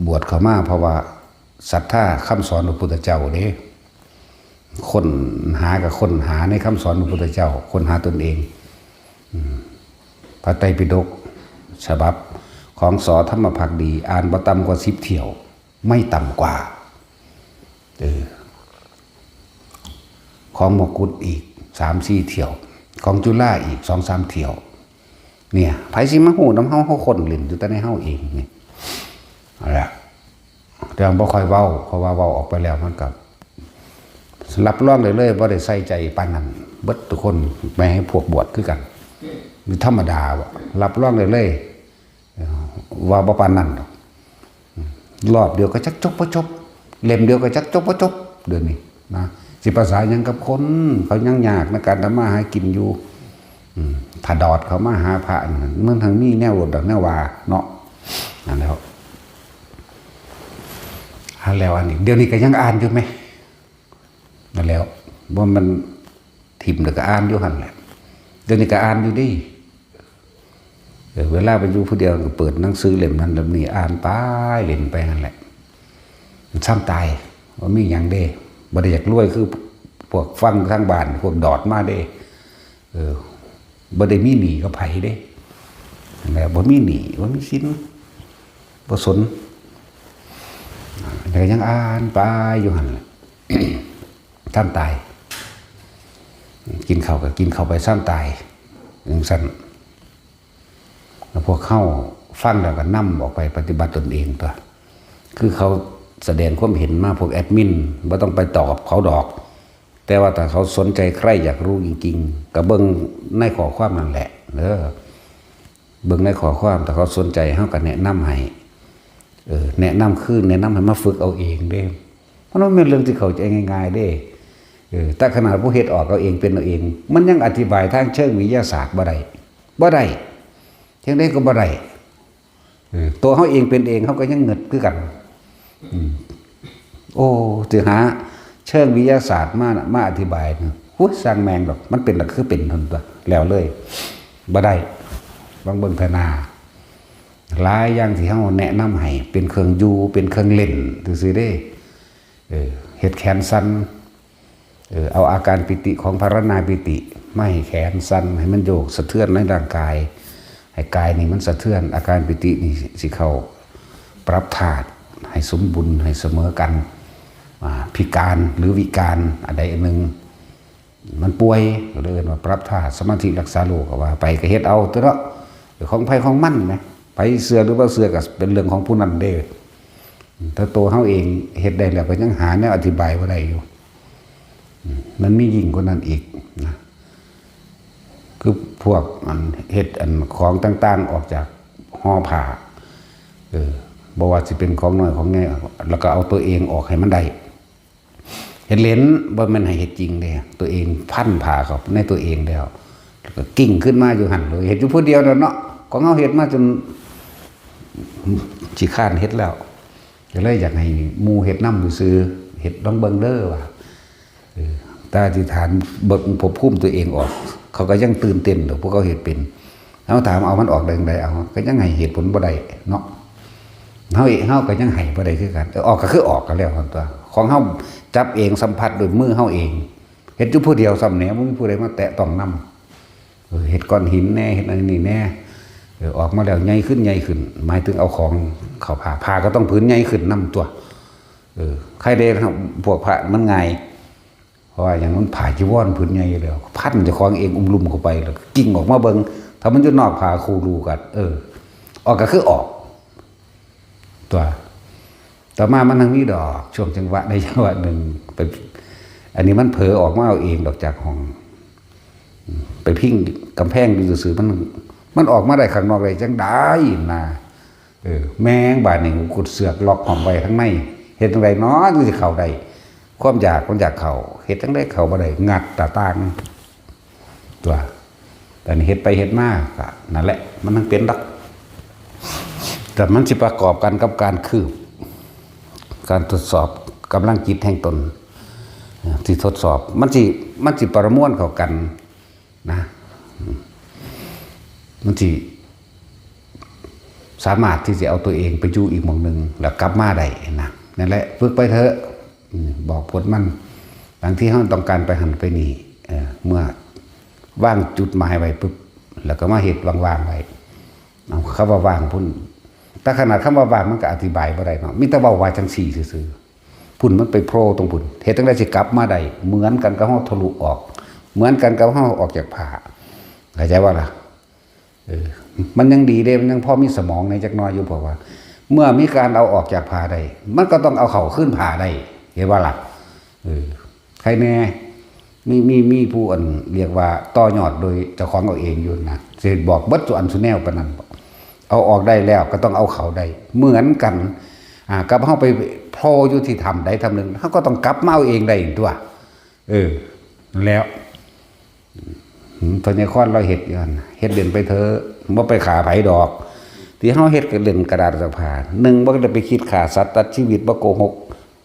บวชเข้ามาเพราะว่าศรัทธาคำสอนพระพุทธเจ้าเด้ ค้นหาก็ค้นหาในคำสอนพระพุทธเจ้า ค้นหาตนเอง อืม พระไตรปิฎกฉบับของ ส.ธรรมภักดี อ่านบ่ต่ำกว่าสิบเที่ยว ไม่ต่ำกว่า เออ ของมกุฏอีกสามสี่เที่ยว ของจุฬาอีกสองสามเที่ยว เนี่ย ไผสิมาฮู้นำเฮา เฮาค้นเล่นอยู่แต่ในเฮาเองนี่ นั่นแหละ แต่ว่าบ่ค่อยเว้า เพราะว่าเว้าออกไปแล้วมันก็รับรองได้เลย บ่ได้ใส่ใจปานนั้น เบิดทุกคน แม้ให้พวกบวชคือกัน มีธรรมดาบ่ รับรองได้เลย ว่าบ่ปานนั้นดอก รอบเดียวก็จักจบบ่จบ เล่มเดียวก็จักจบบ่จบ เดี๋ยวนี้นะ สิภาษาหยังกับคน เขายังยากในการทำมาหากินอยู่ อืม ถ้าดอดเข้ามาหาพระนี่ มันทั้งมีแนวโลดดอกแนวว่าเนาะ นั่นแหล้ว อันแล้วอันนี้ เดี๋ยวนี้ก็ยังอ่านอยู่ไหม นั่นแหล้ว บ่แม่นถิ่มแล้วก็อ่านอยู่หั่นแหละ เดี๋ยวนี้ก็อ่านอยู่เด้ เออ เวลาไปอยู่ผู้เดียวก็เปิดหนังสือเล่มนั้นเล่มนี้ อ่านไปเล่นไปหั่นแหละ มันซ่ำตาย บ่มีหยังเด้ บ่ได้อยากรวยคือพวกฟังทางบ้าน พวกดอดมาเด้ เออ บ่ได้มีหนี้กับไผเด้ นั่นแหละ บ่มีหนี้ บ่มีสิน บ่สน แต่ก็ยังอ่านไปอยู่หั่นแหละ ซ่ำตาย กินข้าวก็กินข้าวไปซ่ำตาย จั่งซั้น แล้วพวกเฮาฟังแล้วก็นำออกไปปฏิบัติตนเองตั๊ว คือเขาแสดงความเห็นมา พวกแอดมิน บ่ต้องไปตอบเขาดอก แต่ว่าถ้าเขาสนใจใคร่อยากรู้จริงๆ ก็เบิ่งในข้อความนั่นแหละ เด้อ เบิ่งในข้อความ ถ้าเขาสนใจ เฮาก็แนะนำให้ เออ แนะนำคือแนะนำให้มาฝึกเอาเองเด้ เพราะมันเป็นเรื่องที่เข้าใจง่ายๆเด้ เออ แต่ขนาดผู้เฮ็ดออกเอาเองเป็นเอาเอง มันยังอธิบายทางเชิงวิทยาศาสตร์บ่ได้ บ่ได้ จั่งใดก็บ่ได้ เออ ตัวเฮาเองเป็นเอง เฮาก็ยังเงิดคือกัน อืม โอ้ สิหาเชิงวิทยาศาสตร์มา มาอธิบายนะ หุ้ย ซ่างแม่งดอก มันเป็นหลักคือเป็นหั่นตั๊ว แล้วเลย บ่ได้ ลองเบิ่งเทื่อหน้า หลายอย่างที่เฮาแนะนำให้เป็นเครื่องอยู่ เป็นเครื่องเล่นซื่อๆเด้ เออ เฮ็ดแขนสั่น เออ เอาอาการปิติของพรรณนาปิติมาให้แขนสั่น ให้มันโยกสะเทือนในร่างกาย ให้กายนี่มันสะเทือน อาการปิตินี่สิเข้าปรับธาตุให้สมบูรณ์ ให้เสมอกัน อ่า พิการหรือวิการ อันใดอันหนึ่ง มันป่วย ก็เลยเอิ้นว่าปรับธาตุ สมาธิรักษาโรค ก็ว่าไป ก็เฮ็ดเอาตั๊วเนาะ ของไผของมันนะ ไผเชื่อหรือบ่เชื่อก็เป็นเรื่องของผู้นั้นเด้ แต่ตัวเฮาเองเฮ็ดได้แล้วก็ยังหาแนวอธิบายบ่ได้อยู่ มันมียิ่งกว่านั้นอีกนะ คือพวกอันเฮ็ดอันของต่างๆออกจากห่อผ้า เออ บ่ว่าสิเป็นของน้อยของใหญ่ แล้วก็เอาตัวเองออกให้มันได้ เฮ็ดเล่น บ่แม่นให้เฮ็ดจริงเด้ ตัวเองพันผ้าเข้าในตัวเองแล้ว แล้วก็กิ่งขึ้นมาอยู่หั่นเลย เฮ็ดอยู่ผู้เดียวนั่นเนาะ ของเฮาเฮ็ดมาจนขี้คร้านเฮ็ดแล้ว ก็เลยอยากให้หมู่เฮ็ดนำซื่อๆ เฮ็ดลองเบิ่งเด้อว่า เออ แต่อธิษฐานเบิ่งภพภูมิตัวเองออก เขาก็ยังตื่นเต้นอยู่ พวกเขาเฮ็ดเป็น เฮาถามเอามันออกได้จั่งใด เอา ก็ยังให้เหตุผลบ่ได้เนาะ เฮาเอง เฮาก็ยังให้บ่ได้คือกัน เออ ออกก็คือออกก็แล้วกันตั๊ว ของเฮาจับเอง สัมผัสด้วยมือเฮาเอง เฮ็ดอยู่ผู้เดียวซ้ำแหน่ บ่มีผู้ใดมาแตะต้องนำ เออ เฮ็ดก้อนหินแหน่ เฮ็ดอันนี้แหน่ เออ ออกมาแล้วใหญ่ขึ้น ใหญ่ขึ้น หมายถึงเอาของเข้าผ้า ผ้าก็ต้องผืนใหญ่ขึ้นนำตั๊ว เออ ใครได้ครับ พวกพระมันง่าย เพราะว่าอย่างมันผ้าจีวรผืนใหญ่อยู่แล้ว พันเจ้าของเองอุ้มลุ่มเข้าไป แล้วก็กิ่งออกมาเบิ่ง ถ้ามันอยู่นอกผ้าคู่รูกัน เออ ออกก็คือออก ตั๊ว ต่อมามันยังมีดอก ช่วงจังหวะใดจังหวะหนึ่ง ไป อันนี้มันเผลอออกมาเอาเองดอกจากห้อง ไปพิงกำแพงอยู่ซื่อๆ มัน มันออกมาได้ข้างนอกได้จั่งใดนะ เออ แม่งบาดนี้กูกดเสือกล็อกห้องไว้ข้างใน เฮ็ดจั่งใดน้อ จึงสิเข้าได้ ความอยากมันอยากเข้า เฮ็ดจั่งใดเข้าบ่ได้ งัดหน้าต่างตั๊ว แต่นี่เฮ็ดไปเฮ็ดมาก็นั่นแหละ มันยังเป็นดอก แต่มันสิประกอบกันกับการคืบ การทดสอบกำลังจิตแห่งตน ที่ทดสอบ มันสิ มันสิประมวลเข้ากันนะ มันสิสามารถที่จะเอาตัวเองไปอยู่อีกหม่องหนึ่ง แล้วกลับมาได้นะ นั่นแหละ ฝึกไปเถอะ อืม บอกผลมัน บางทีเฮาต้องการไปหั่นไปนี่ เอ่อ เมื่อวางจุดหมายไว้ปุ๊บ แล้วก็มาเฮ็ดว่างๆไว้ เอา คำว่าว่างพุ้น แต่ขนาดคำว่าว่างมันก็อธิบายบ่ได้เนาะ มีแต่เว้าว่าจั่งซี้ซื่อๆ พุ้นมันไปโผล่ตรงพุ้น เฮ็ดจั่งใดสิกลับมาได้ เหมือนกันกับเฮาทะลุออก เหมือนกันกับเฮาออกจากผ้า เข้าใจบ่ล่ะ เออ มันยังดีเด้ มันยังพอมีสมองในจักหน่อยอยู่ เพราะว่า เมื่อมีการเอาออกจากผ้าได้ มันก็ต้องเอาเข้าคืนผ้าได้ เห็นบ่ล่ะ เออ ใครแน่ มี มี มีผู้อันเรียกว่าต่อยอดโดยเจ้าของเอาเองอยู่นะ สิบอกเบิดสุอันสุแนวปานนั้น เอาออกได้แล้วก็ต้องเอาเข้าได้ เหมือนกัน อ่า กับเฮาไปโผล่อยู่ที่ถ้ำใดถ้ำหนึ่ง เฮาก็ต้องกลับมาเอาเองได้ตั๊ว เออ นั่นแหล้ว อืม ทศนิยครเราเฮ็ดอยู่หั่น เฮ็ดเล่นไปเถอะ บ่ไปฆ่าไผดอก ที่เฮาเฮ็ดก็เล่นกระดาษซักผ้า หนึ่ง บ่ได้ไปคิดฆ่าสัตว์ตัดชีวิต บ่โกหก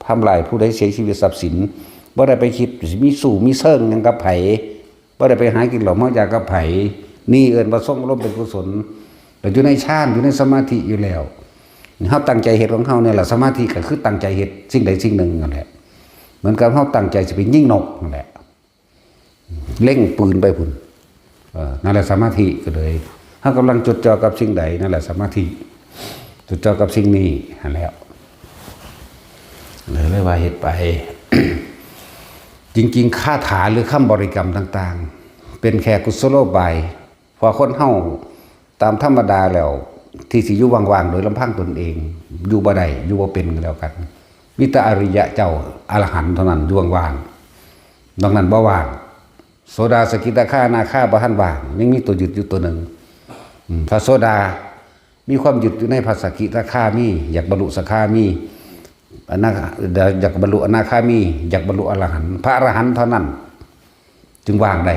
ทำร้ายผู้ใดเสียชีวิตทรัพย์สิน บ่ได้ไปคิดมีสู้มีเซิงหยังกับไผ บ่ได้ไปหากินเหล้าเมายากับไผ นี่เอิ้นว่าทรงอารมณ์เป็นกุศล แล้วอยู่ในฌาน อยู่ในสมาธิอยู่แล้ว เฮาตั้งใจเฮ็ดของเฮาเนี่ยล่ะ สมาธิก็คือตั้งใจเฮ็ดสิ่งใดสิ่งหนึ่งนั่นแหละ เหมือนกับเฮาตั้งใจสิไปยิงนกนั่นแหละ เล็งปืนไปพุ้น เออ นั่นแหละสมาธิก็เลย เฮากำลังจดจ่อกับสิ่งใด นั่นแหละสมาธิ จดจ่อกับสิ่งนี้หั้นแหล้ว เลย เลยว่าเฮ็ดไป จริงๆ คาถาหรือคำบริกรรมต่างๆ เป็นแค่กุศโลบาย เพราะคนเฮาตามธรรมดาแล้ว ที่สิอยู่ว่างๆ โดยลำพังตนเอง อยู่บ่ได้ อยู่บ่เป็นก็แล้วกัน มีแต่อริยะเจ้าอรหันต์เท่านั้นอยู่ว่างๆ นอกนั้นบ่ว่าง โสดา สกิทาคา อนาคาบ่ทันว่าง ยังมีตัวยึดอยู่ตัวหนึ่ง อืม พระโสดา มีความยึดอยู่ในพระสกิทาคามี อยากบรรลุสกามี อนา อยากบรรลุอนาคามี อยากบรรลุอรหันต์ พระอรหันต์เท่านั้น จึงว่างได้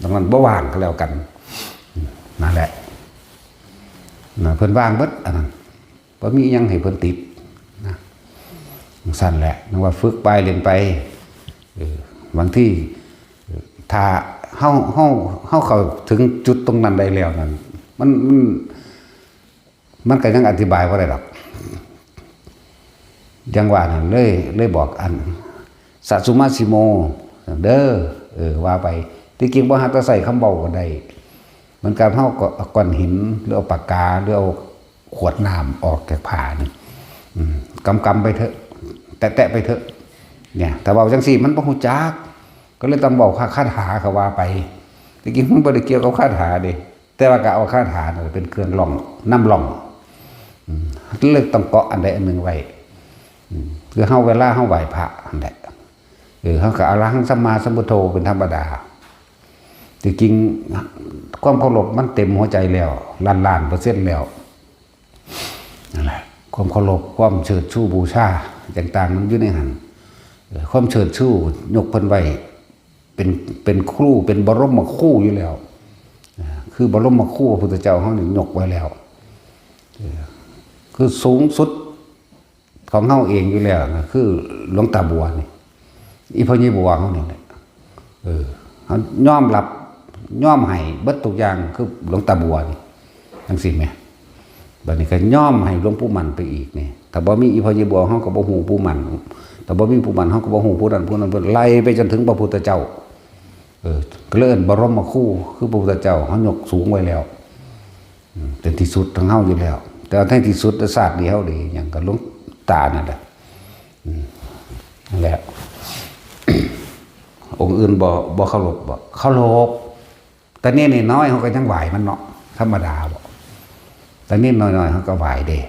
นอกนั้นบ่ว่างก็แล้วกัน นั่นแหละ นะ เพิ่นว่างเบิดอันนั้น บ่มีอิหยังให้เพิ่นติดนะ จั่งซั้นแหละ นึกว่าฝึกไปเล่นไป เออ บางที ถ้าเฮา เฮา เฮาเข้าถึงจุดตรงนั้นได้แล้วนั่น มัน มัน มันก็ยังอธิบายบ่ได้ดอก อย่างว่านั่นเลย เลยบอกอัน สะสุมาสิโม เด้อ เออ ว่าไป ที่จริงบ่ฮักแต่ใช้คำเว้าก็ได้ เหมือนกับเฮาก็เอาก้อนหิน หรือเอาปากกา หรือเอาขวดน้ำออกจากผ้านี่ อืม กำๆไปเถอะ แตะๆไปเถอะ เนี่ย ถ้าเว้าจั่งซี้มันบ่ฮู้จัก ก็เลยต้องเว้าคา คาถาเขาว่าไป ที่จริงมันบ่ได้เกี่ยวกับคาถาเด้ แต่ว่าก็เอาคาถานั่นเป็นเครื่องร่อง นำร่อง อืม เลยต้องเกาะอันใดอันหนึ่งไว้ อืม คือเฮาเวลาเฮาไหว้พระนั่นแหละ เออ เฮาก็อรหังสัมมาสัมพุทโธเป็นธรรมดา ที่จริงความเคารพมันเต็มหัวใจแล้ว ล้านๆ%แล้ว นั่นแหละ ความเคารพ ความเชิดชูบูชาต่างๆ มันอยู่ในหั้น เออ ความเชิดชูยกเพิ่นไว้ เป็น เป็นครู เป็นบรมครูอยู่แล้ว เออ คือบรมครูพระพุทธเจ้าเฮานี่ยกไว้แล้ว เออ คือสูงสุดของเฮาเองอยู่แล้วนะ คือหลวงตาบัวนี่ อีพ่อใหญ่บัวเฮานี่แหละ เออ เฮายอมรับ ยอมให้เบิดทุกอย่าง คือหลวงตาบัวนี่ จังซี่แหม บัดนี้ก็ยอมให้หลวงปู่มั่นไปอีกนี่ ถ้าบ่มีอีพ่อใหญ่บัว เฮาก็บ่ฮู้ปู่มั่น ถ้าบ่มีปู่มั่น เฮาก็บ่ฮู้ผู้นั้นผู้นั้น เพิ่นไล่ไปจนถึงพระพุทธเจ้า เออ ก็เลยเอิ้นบรมครู คือพระพุทธเจ้า เฮายกสูงไว้แล้ว อืม เป็นที่สุดของเฮาอยู่แล้ว แต่ว่าในที่สุดชาตินี้เฮาได้หยังก็หลวงตานั่นแหละ อืม นั่นแหละ องค์อื่นบ่ บ่เคารพบ่ เคารพ แต่นี่น้อยๆ เฮาก็ยังไหว้มันเนาะ ธรรมดาบ่ แต่นี่น้อยๆ เฮาก็ไหว้เด้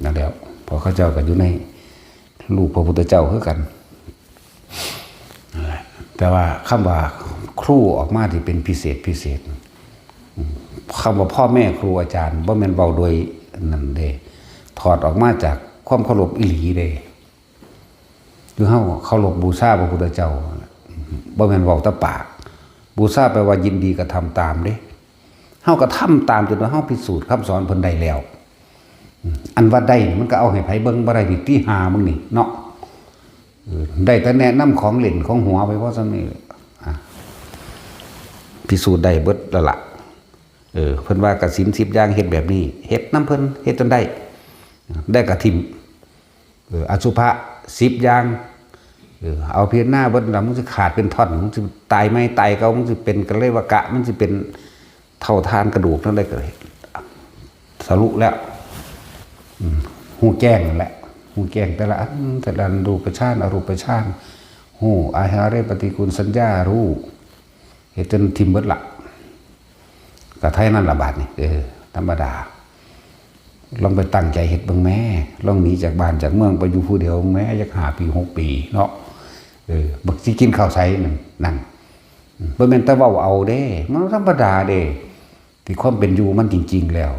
นั่นแหละ เพราะเขาเจ้าก็อยู่ในรูปพระพุทธเจ้าคือกัน นั่นแหละ แต่ว่าคำว่าครูออกมาที่เป็นพิเศษพิเศษ อืม คำว่าพ่อแม่ครูอาจารย์ บ่แม่นเว้าโดยนั่นเด้ ถอดออกมาจากความเคารพอีหลีเด้ คือเฮาเคารพบูชาพระพุทธเจ้า บ่แม่นเว้าแต่ปาก บูชาแปลว่ายินดีกระทำตามเด้ เฮากระทำตามจนว่าเฮาพิสูจน์คำสอนเพิ่นได้แล้ว อืม อันว่าได้นี่มันก็เอาให้ไผเบิ่งบ่ได้นี่ ติหามึงนี่เนาะ เออ ได้แต่แนะนำของเล่นของหัวไปเพราะซั่นนี่ อ่ะ พิสูจน์ได้เบิดแล้วล่ะ เออ เพิ่นว่ากสิณสิบอย่างเฮ็ดแบบนี้ เฮ็ดนำเพิ่น เฮ็ดจนได้ ได้กฐิน เออ อสุภะสิบอย่าง เออ เอาพิจารณาเบิดแล้ว มึงสิขาดเป็นท่อน มึงสิตายใหม่ตายเก่า มึงสิเป็นกะเลวกะ มึงสิเป็นเท่าทานกระดูกนั่นได้ก็เลย ทะลุแล้ว อืม ฮู้แจ้งนั่นแหละ ฮู้แจ้งแต่ละอัน แต่ละอัน รูปฌาน อรูปฌาน ฮู้อาหาเรปฏิกูลสัญญา ฮู้ เฮ็ดจนถิ่มเบิดละ ก็เท่านั้นละบาดนี่ เออ ธรรมดา ลองไปตั้งใจเฮ็ดเบิ่งแหม ลองหนีจากบ้านจากเมืองไปอยู่ผู้เดียวแหม จักห้าปี หกปีเนาะ เออ บักสิกินข้าวไสนั่น นั่น อืม บ่แม่นแต่เว้าเอาเด้ มันธรรมดาเด้ ที่ความเป็นอยู่มันจริงๆแล้ว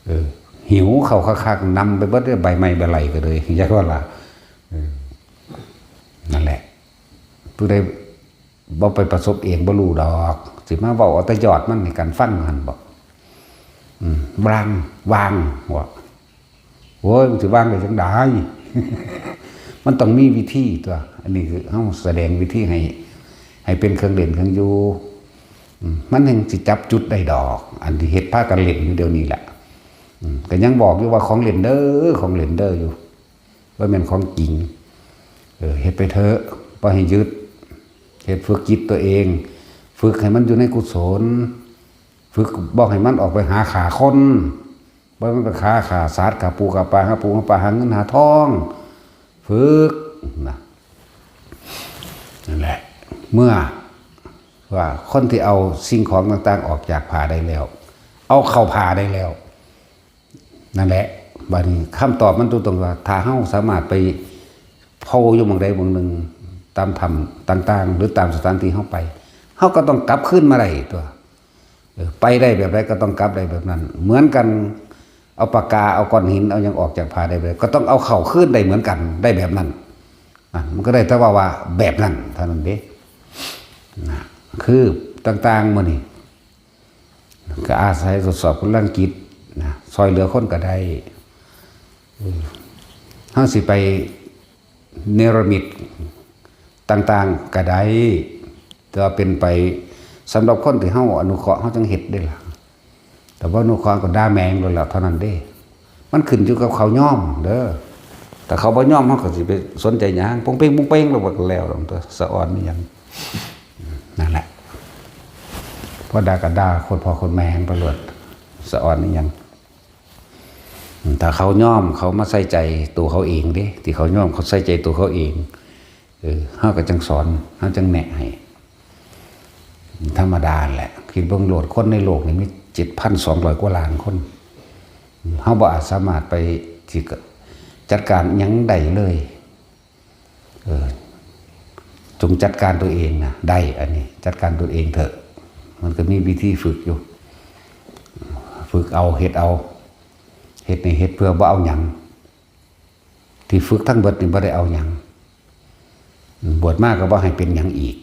เออ หิวข้าวคักๆ นำไปเบิดเด้อ ใบไม้ใบไรก็เลย จักว่าล่ะ เออ นั่นแหละ ผู้ใดบ่ไปประสบเองบ่รู้ดอก สิมาเว้าเอาแต่ยอดมันให้กันฟังหั่นบ่ อืม วาง วาง ว่า โอ้ย มันสิวางได้จังใด มันต้องมีวิธีตัว อันนี้คือเฮาแสดงวิธีให้ ให้เป็นเครื่องเล่นเครื่องอยู่ อืม มันยังสิจับจุดได้ดอก อันที่เฮ็ดพากันเล่นอยู่เดี๋ยวนี้แหละ อืม ก็ยังบอกอยู่ว่าของเล่นเด้อ ของเล่นเด้ออยู่ บ่แม่นของจริง เออ เฮ็ดไปเถอะ บ่ให้ยึด เฮ็ดฝึกจิตตัวเอง ฝึกให้มันอยู่ในกุศล ฝึกบ่ให้มันออกไปหาฆ่าคน บ่ให้มันไปฆ่า ฆ่าสัตว์ ฆ่าปูฆ่าปลา หาปูหาปลา หาเงินหาทอง ฝึกนะ นั่นแหละ เมื่อว่าคนที่เอาสิ่งของต่างๆ ออกจากผ้าได้แล้ว เอาเข้าผ้าได้แล้ว นั่นแหละ บัดนี้คำตอบมันตรงๆว่า ถ้าเฮาสามารถไปโผล่อยู่หม่องใดหม่องหนึ่ง ตามถ้ำต่างๆ หรือตามสถานที่เฮาไป เฮาก็ต้องกลับคืนมาได้ตัว เออ ไปได้แบบใดก็ต้องกลับได้แบบนั้น เหมือนกัน เอาปากกา เอาก้อนหิน เอาหยังออกจากผ้าได้แบบใด ก็ต้องเอาเข้าคืนได้เหมือนกัน ได้แบบนั้น อ่ะ มันก็ได้แต่ว่า ว่าแบบนั้นเท่านั้นเด้ นะ คือต่างๆ มื้อนี้ ก็อาศัยทดสอบกำลังจิตนะ ซอยเหลือคนก็ได้ เออ เฮาสิไปเนรมิตต่างๆ ก็ได้ แต่ว่าเป็นไปสำหรับคนที่เฮาอนุเคราะห์ เฮาจังเฮ็ดเด้ล่ะ แต่บ่อนุเคราะห์ก็ด่าแม่งโลดแล้วเท่านั้นเด้ มันขึ้นอยู่กับเขายอมเด้อ ถ้าเขาบ่ยอม เฮาก็สิไปสนใจหยัง ปงเป้งปงเป้ง แล้วมันก็แล้วตัว สะออนอีหยัง นั่นแหละ พอด่าก็ด่าโคตรพ่อโคตรแม่งไปโลด สะออนอีหยัง ถ้าเขายอม เขามาใส่ใจตัวเขาเองเด้ ที่เขายอม เขาใส่ใจตัวเขาเอง เออ เฮาก็จังสอน เฮาจังแนะให้ ธรรมดาแหละ คิดเบิ่งโลด คนในโลกนี่มีเจ็ดพันสองร้อยกว่าล้านคน เฮาบ่อาจสามารถไปสิจัดการหยังได้เลย เออ จงจัดการตัวเองนะ ได้ อันนี้ จัดการตัวเองเถอะ มันก็มีวิธีฝึกอยู่ ฝึกเอา เฮ็ดเอา เฮ็ดนี่เฮ็ดเพื่อบ่เอาหยัง ที่ฝึกทั้งเบิดนี่บ่ได้เอาหยัง บวชมาก็บ่ให้เป็นหยังอีก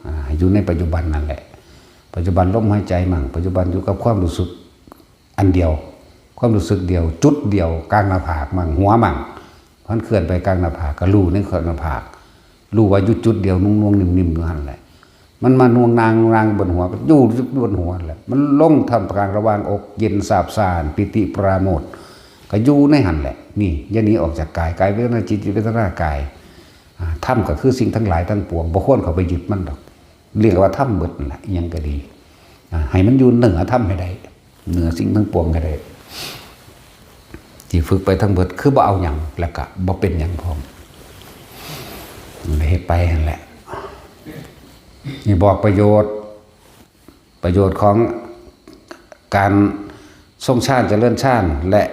อ่า อยู่ในปัจจุบันนั่นแหละ ปัจจุบันลมหายใจมั่ง ปัจจุบันอยู่กับความรู้สึกอันเดียว ความรู้สึกเดียว จุดเดียว กลางหน้าผากมั่ง หัวมั่ง มันเคลื่อนไปกลางหน้าผาก ก็รู้ในกลางหน้าผาก รู้ว่าอยู่จุดเดียว นุ่งๆ นิ่มๆ อยู่หั่นแหละ มันมาน่วงนางนางบนหัว ก็อยู่บนหัวแหละ มันลงท่ามกลางระหว่างอกเย็นซาบซ่าน ปีติปราโมทย์ ก็อยู่ในหั่นแหละ นี่ อย่าหนีออกจากกาย กายเวทนา จิต จิตเวทนา กาย อ่า ธรรมก็คือสิ่งทั้งหลายทั้งปวง บ่ควรเข้าไปยึดมันดอก เรียกว่าธรรมเบิดนั่นแหละ อิหยังก็ดี อ่า ให้มันอยู่เหนือธรรมให้ได้ เหนือสิ่งทั้งปวงให้ได้ ที่ฝึกไปทั้งเบิด คือบ่เอาหยัง แล้วก็บ่เป็นหยังพร้อม เฮ็ดไปหั่นแหละ นี่บอกประโยชน์ ประโยชน์ของการทรงฌานเจริญฌาน และ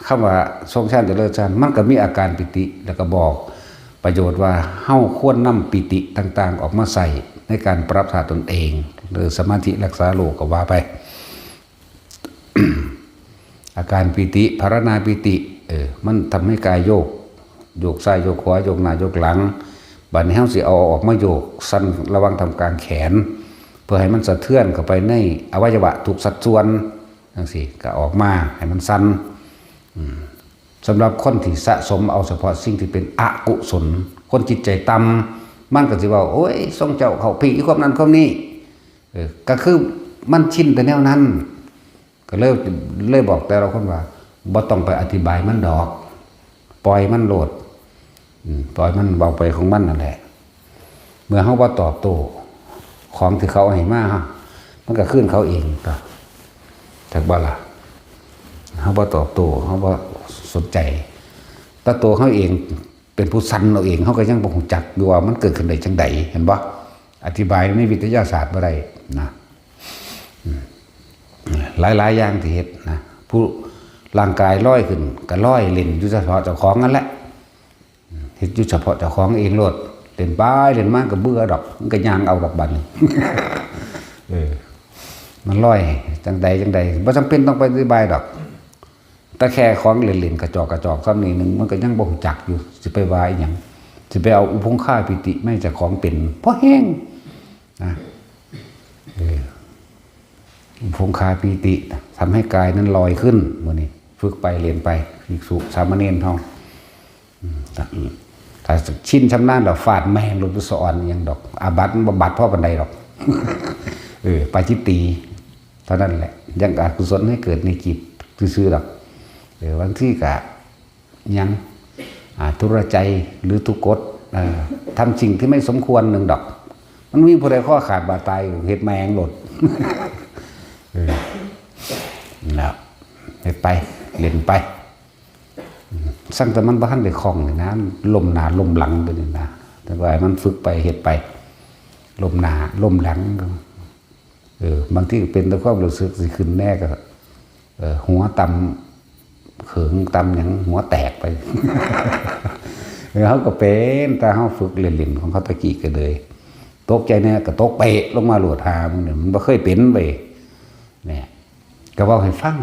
คำว่าทรงฌานเจริญฌาน มันก็มีอาการปีติ แล้วก็บอกประโยชน์ว่าเฮาควรนำปีติต่างๆ ออกมาใช้ในการปรับธาตุตนเอง หรือสมาธิรักษาโรคก็ว่าไป อาการปีติ ภาวนาปีติ เออ มันทำให้กายโยก โยกซ้ายโยกขวา โยกหน้าโยกหลัง บัดนี้เฮาสิเอาออกมาโยก สั่นระหว่างท่ามกลางแขน เพื่อให้มันสะเทือนเข้าไปในอวัยวะทุกสัดส่วน จั่งซี้ ก็ออกมาให้มันสั่น อืม สำหรับคนที่สะสมเอาเฉพาะสิ่งที่เป็นอกุศล คนจิตใจต่ำ มันก็สิว่า โอ้ย ทรงเจ้าเข้าพีกอีความนั้นความนี้ เออ ก็คือมันชินแต่แนวนั้น ก็เลย เลยบอกแต่ละคนว่า บ่ต้องไปอธิบายมันดอก ปล่อยมันโลด อืม ปล่อยมันเว้าไปของมันนั่นแหละ เมื่อเฮาบ่ตอบโต้ของที่เขาให้มา มันก็คืนเขาเองตั๊ว จักบ่ล่ะ เฮาบ่ตอบโต้ เฮาบ่สนใจ แต่ตัวเฮาเองเป็นผู้สั่นเอาเอง เฮาก็ยังบ่ฮู้จักอยู่ว่ามันเกิดขึ้นได้จั่งใด เห็นบ่ อธิบายในวิทยาศาสตร์บ่ได้นะ อืม หลายๆ อย่างที่เฮ็ดนะ ผู้ร่างกายลอยขึ้น ก็ลอยเล่นอยู่เฉพาะเจ้าของนั่นแหละ เฮ็ดอยู่เฉพาะเจ้าของเองโลด เล่นไปเล่นมาก็เบื่อดอก มันก็ย่างเอาดอกบัดนี้ เออ มันลอยจั่งใดจั่งใด บ่จำเป็นต้องไปอธิบายดอก แต่แค่ของเล่นๆ กระจอกกระจอกซ้ำนี่หนึ่ง มันก็ยังบ่ฮู้จักอยู่ สิไปว่าอีหยัง สิไปเอาอุปงคาปีติมาให้เจ้าของเป็น พอแฮงนะ เออ อุปงคาปีติ ทำให้กายนั้นลอยขึ้น มื้อนี้ ฝึกไปเล่นไป ภิกษุสามเณรเฮา อืม ถ้าชินชำนาญแล้ว ฟาดแม่งลงไปสะออนอีหยังดอก อาบัติมันบ่บาดพอปานใดดอก เออ ปาจิตตีย์เท่านั้นแหละ ยังอกุศลให้เกิดในจิตซื่อๆดอก เออ บางทีก็ หยัง อ่า ทุรใจ หรือทุกกฎ เอ่อ ทำสิ่งที่ไม่สมควรหนึ่งดอก มันมีผู้ใดข้อขาดบาดตาย เฮ็ดแม่งโลด เออ นั่นแหละ เฮ็ดไป เล่นไป อืม สั่งแต่มันบ่ทันได้คล่องนี่นะ ล้มหน้าล้มหลังไปนี่นะ แต่ว่าให้มันฝึกไป เฮ็ดไป ล้มหน้าล้มหลัง เออ บางทีก็เป็นแต่ความรู้สึกสิขึ้นแน่ก็ เออ หัวต่ำ เขิงต่ำหยัง หัวแตกไป เออ เฮาก็เป็น แต่เฮาฝึกเล่นๆ ของเฮาตะกี้ก็เลย ตกใจแน่ก็ตกเปะลงมาโลด หามึงเนี่ย มันบ่เคยเป็นเว้ย เนี่ย ก็เว้าให้ฟัง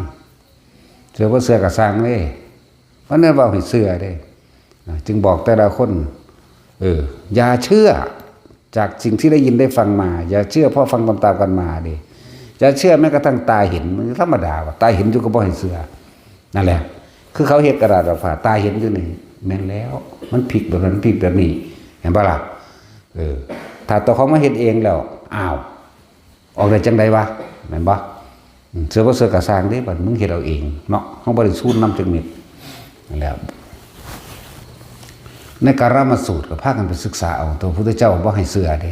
เชื่อบ่เชื่อก็ซ่างเด้ มันได้เว้าให้เชื่อเด้ อ่า จึงบอกแต่ละคน เออ อย่าเชื่อจากสิ่งที่ได้ยินได้ฟังมา อย่าเชื่อเพราะฟังตามๆกันมาเด้ อย่าเชื่อแม้กระทั่งตาเห็น มันธรรมดาว่ะ ตาเห็นอยู่ก็บ่ให้เชื่อ นั่นแหละ คือเขาเฮ็ดกระดาษออกมา ตาเห็นอยู่นี่ แม่นแล้ว มันพลิกแบบนั้น มันพลิกแบบนี้ เห็นปะล่ะ เออ ถ้าตัวของมาเฮ็ดเองแล้ว อ้าว ออกได้จั่งใดวะ แม่นบ่ อืม เชื่อบ่เชื่อก็ซ่างเด้ บัดมึงเฮ็ดเอาเองเนาะ เฮาบ่ได้ซูนนำจักเม็ด นั่นแหละ ในกาลามสูตรก็พากันไปศึกษาเอา ตัวพุทธเจ้าบ่ให้เชื่อเด้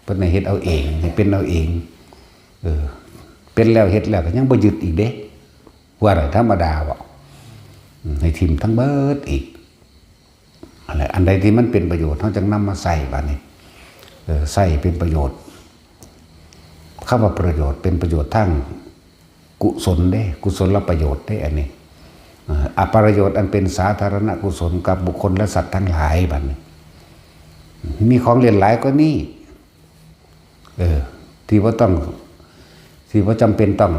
เพิ่นให้เฮ็ดเอาเอง ให้เป็นเอาเอง เออ เป็นแล้วเฮ็ดแล้วก็ยังบ่ยึดอีกเด้ ว่าได้ธรรมดาบ่ อืม ให้ถิ่มทั้งเบิดอีก อันใด อันใดที่มันเป็นประโยชน์ เฮาจั่งนำมาใช้บัดนี้ เออ ใช้เป็นประโยชน์ คำว่าประโยชน์ เป็นประโยชน์ทางกุศลเด้ กุศลประโยชน์เด้ อันนี้ เอ่อ อประโยชน์อันเป็นสาธารณกุศลกับบุคคลและสัตว์ทั้งหลาย บัดนี้ มีของเล่นหลายกว่านี้ เออ ที่บ่ต้อง ที่บ่จำเป็นต้อง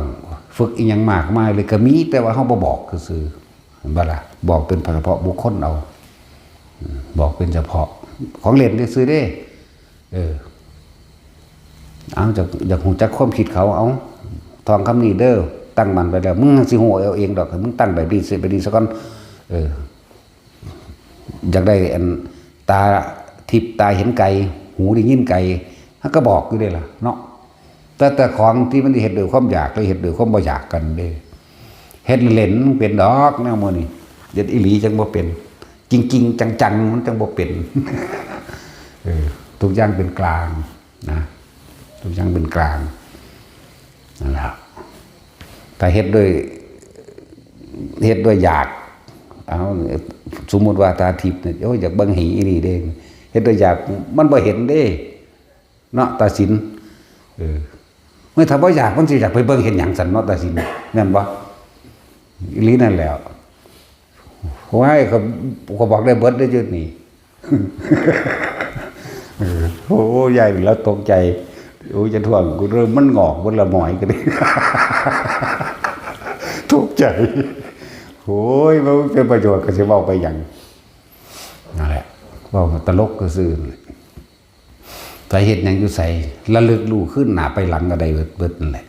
ฝึกอีหยังมากมายเลยก็มี แต่ว่าเฮาบ่บอกซื่อๆ เห็นบ่ล่ะ บอกเป็นเฉพาะบุคคลเอา อืม บอกเป็นเฉพาะของเล่นซื่อๆเด้ เออ เอา อยาก อยากฮู้จักความคิดเขา เอา ท่องคำนี้เด้อ ตั้งมั่นไปแล้ว มึงสิฮู้เอาเองดอก มึงตั้งแบบนี้สิ แบบนี้ซะก่อน เออ อยากได้อันตาทิพย์ตาเห็นไกล หูได้ยินไกล เฮาก็บอกอยู่เด้ล่ะเนาะ แต่ แต่ของที่มันเฮ็ดด้วยความอยาก หรือเฮ็ดด้วยความบ่อยากกันเด้ เฮ็ดเล่นๆมันเป็นดอกแนวหมู่นี้ เฮ็ดอีหลีจั่งบ่เป็น จริงๆ จังๆ มันจั่งบ่เป็น เออ ทุกอย่างเป็นกลางนะ ทุกอย่างเป็นกลาง นั่นล่ะ ถ้าเฮ็ดด้วย เฮ็ดด้วยอยาก เอา สมมุติว่าตาทิพย์เนี่ย โอ้ย อยากเบิ่งหีอีหลีเด้ เฮ็ดด้วยอยาก มันบ่เห็นเด้ เนาะ ตาสิน เออ เมื่อถ้าบ่อยาก มันสิอยากไปเบิ่งเห็นหยังซั่นเนาะ ตาสิน แม่นบ่ อีหลีนั่นแหละ โอ้ย เขา เขาบอกได้เบิดได้จุดนี้ เออ โอ้ย ยายแล้วตกใจ โอ้ย จะท่วงกูเริ่มมันงอกเบิดละหมอยก็ดี ตกใจ โอ้ย มันเป็นประโยชน์ก็สิเว้าไปหยัง นั่นแหละ เว้าตลกก็ซื่อนั่นแหละ ไปเฮ็ดหยังอยู่ไส ระลึกรู้คืนหน้าไปหลังก็ได้เบิด เบิดนั่นแหละ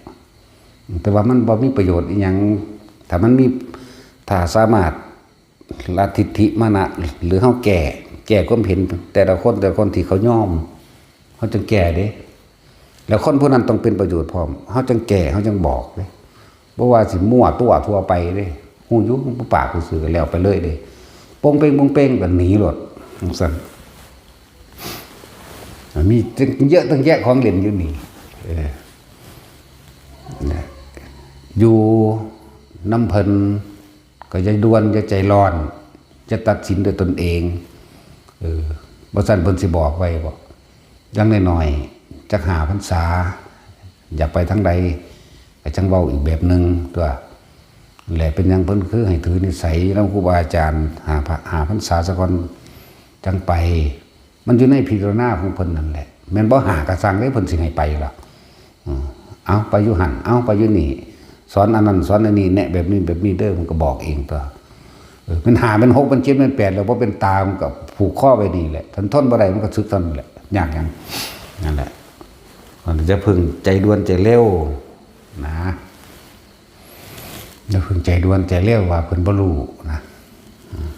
แต่ว่ามันบ่มีประโยชน์อีหยัง ถ้ามันมี ถ้าสามารถละทิฏฐิมานะ หรือเฮาแก้ แก้ความเห็นแต่ละคน แต่ละคนที่เขายอม เฮาจั่งแก้เด้ แล้วคนผู้นั้นต้องเป็นประโยชน์พร้อม เฮาจั่งแก้ เฮาจั่งบอกเด้ บ่ว่าสิมั่วตัวทั่วไปเด้ ฮู้อยู่ บ่ปากซื่อๆก็แล้วไปเลยเด้ ปงเปงปงเปงก็หนีโลด จั่งซั่น มีเยอะตั้งแยะของเล่นอยู่นี่ เออ นะ อยู่นำเพิ่น ก็อย่าด่วน อย่าใจร้อน อย่าตัดสินด้วยตนเอง เออ บ่ซั้นเพิ่นสิบอกไว้บ่ อย่างน้อยๆ จักห้าพรรษา อยากไปทางใด ก็จั่งเว้าอีกแบบหนึ่งตั๊ว แหละ เป็นหยังเพิ่นคือให้ถือนิสัยนำครูบาอาจารย์ ห้าพะ ห้าพรรษาซะก่อน จั่งไป มันอยู่ในพิจารณาของเพิ่นนั่นแหละ แม่นบ่ ห้าก็ซ่างเด้ เพิ่นสิให้ไปล่ะ อืม เอาไปอยู่หั่น เอาไปอยู่นี่ สอนอันนั้น สอนอันนี้ แนะแบบนี้ แบบนี้เด้อ มันก็บอกเองตั๊ว เออ เป็นห้า เป็นหก เป็นเจ็ด เป็นแปด แล้วบ่เป็นตา มันก็ผูกคอไว้นี่แหละ ทน ทนบ่ได้ มันก็สึกเท่านั้นแหละ ยากหยัง นั่นแหละ มันจะเพิ่งใจด่วนใจเร็วนะ อย่าเพิ่งใจด่วนใจเร็วว่าเพิ่นบ่รู้นะ อืม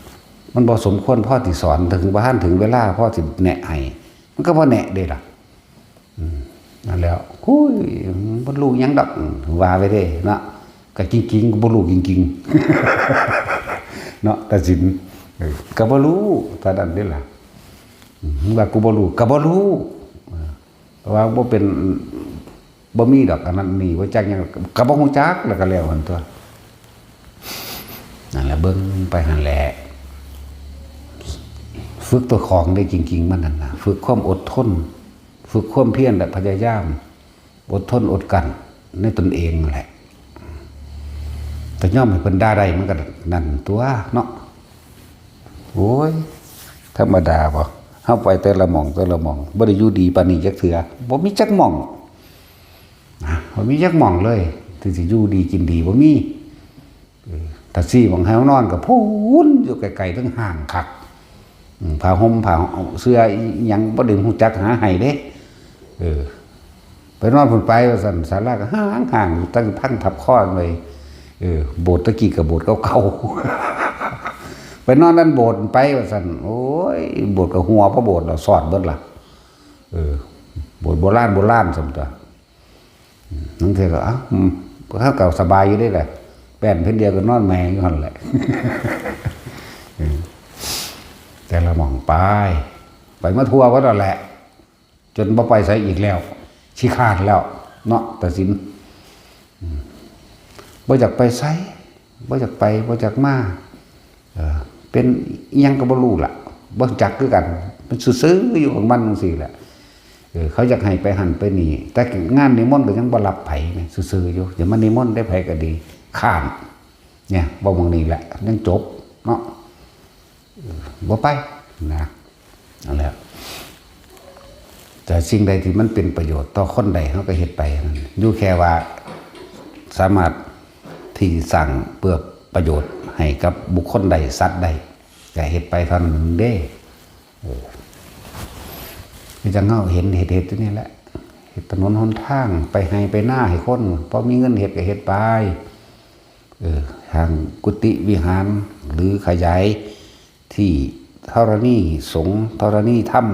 มันบ่สมควรพอสิสอน ถึงบ่ทันถึงเวลาพอสิแนะให้ มันก็บ่แนะเด้ล่ะ อืม นั่นแหล้ว คุย มันบ่รู้หยังดอก อืม ว่าไปเด้เนาะ ก็จริงๆ ก็บ่รู้จริงๆ เนาะ ตาสิน เออ ก็บ่รู้ เท่านั้นเด้ล่ะ อืม ว่ากูบ่รู้ ก็บ่รู้ เออ เพราะว่าบ่เป็น บ่มีดอกอันนั้นนี่ บ่จักหยัง ก็บ่ฮู้จัก แล้วก็แล้วหั่นตั๊ว นั่นแหละ เบิ่งไปหั่นแหละ ฝึกตัวของได้จริงๆ มันนั่นน่ะ ฝึกความอดทน ฝึกความเพียรและพยายาม อดทนอดกลั้นในตนเองนั่นแหละ แต่ยอมให้เพิ่นด่าได้มันก็นั่นตั๊วเนาะ โอ้ย ธรรมดาบ่ เฮาไปแต่ละหม่องแต่ละหม่อง บ่ได้อยู่ดีปานนี้จักเทื่อ บ่มีจักหม่อง นะ บ่มีจักหม่องเลย ที่สิอยู่ดีกินดี บ่มี เออ ถ้าซี้หม่องให้เฮานอนก็พู้นอยู่ไกลๆ เทิงห้างคัก อืม ผ้าห่มผ้าเสื่ออิหยังบ่ได้ฮู้จักหาให้เด้ เออ ไปนอนพุ้นไปว่าซั่น ศาลาก็ห้างๆ อยู่ ตั้งพังทับคอไว้ เออ โบสถ์ตะกี้ก็โบสถ์เก่าๆ ไปนอนด้านโบสถ์ไปว่าซั่น โอ้ย โบสถ์ก็หัวพระโบสถ์แล้วสอดเบิดล่ะ เออ โบสถ์โบราณโบราณซั่นตั๊ว อืม ลางเทื่อก็ เอ้า อืม เฮาก็สบายอยู่เด้ล่ะ แป้นเพิ่นเดียวก็นอนแมงอยู่หั่นแหละ เออ แต่ละหม่องไป ไปมาทั่วเบิดแล้วแหละ จนบ่ไปไสอีกแล้ว ขี้คร้านแล้ว เนาะ ตาสิน อืม บ่อยากไปไส บ่อยากไป บ่อยากมา เออ เป็นอิหยังก็บ่รู้ล่ะ บ่จักคือกัน มันซื่อๆอยู่ของมันจั่งซี้แหละ เออ เขาอยากให้ไปหั่นไปนี่ แต่งานนิมนต์ก็ยังบ่รับไผแหม ซื่อๆอยู่ อย่ามานิมนต์ได้ไผก็ดี คร้าน เนี่ย เว้าหม่องนี้แหละ ยังจบ เนาะ เออ บ่ไป นะ นั่นแหละ แต่สิ่งใดที่มันเป็นประโยชน์ต่อคนใด เราก็เฮ็ดไปนั่น อยู่แค่ว่าสามารถที่สร้างเพื่อประโยชน์ให้กับบุคคลใด สัตว์ใด ก็เฮ็ดไปเท่านั้นเด้ เออ คือจั่งเราเห็นเฮ็ดๆอยู่นี่แหละ เฮ็ดถนนหนทาง ไปไฮ่ไปนาให้คน พอมีเงินเฮ็ดก็เฮ็ดไป เออ สร้างกุฏิวิหาร หรือขยายที่ธรณีสงฆ์ ธรณีธรรม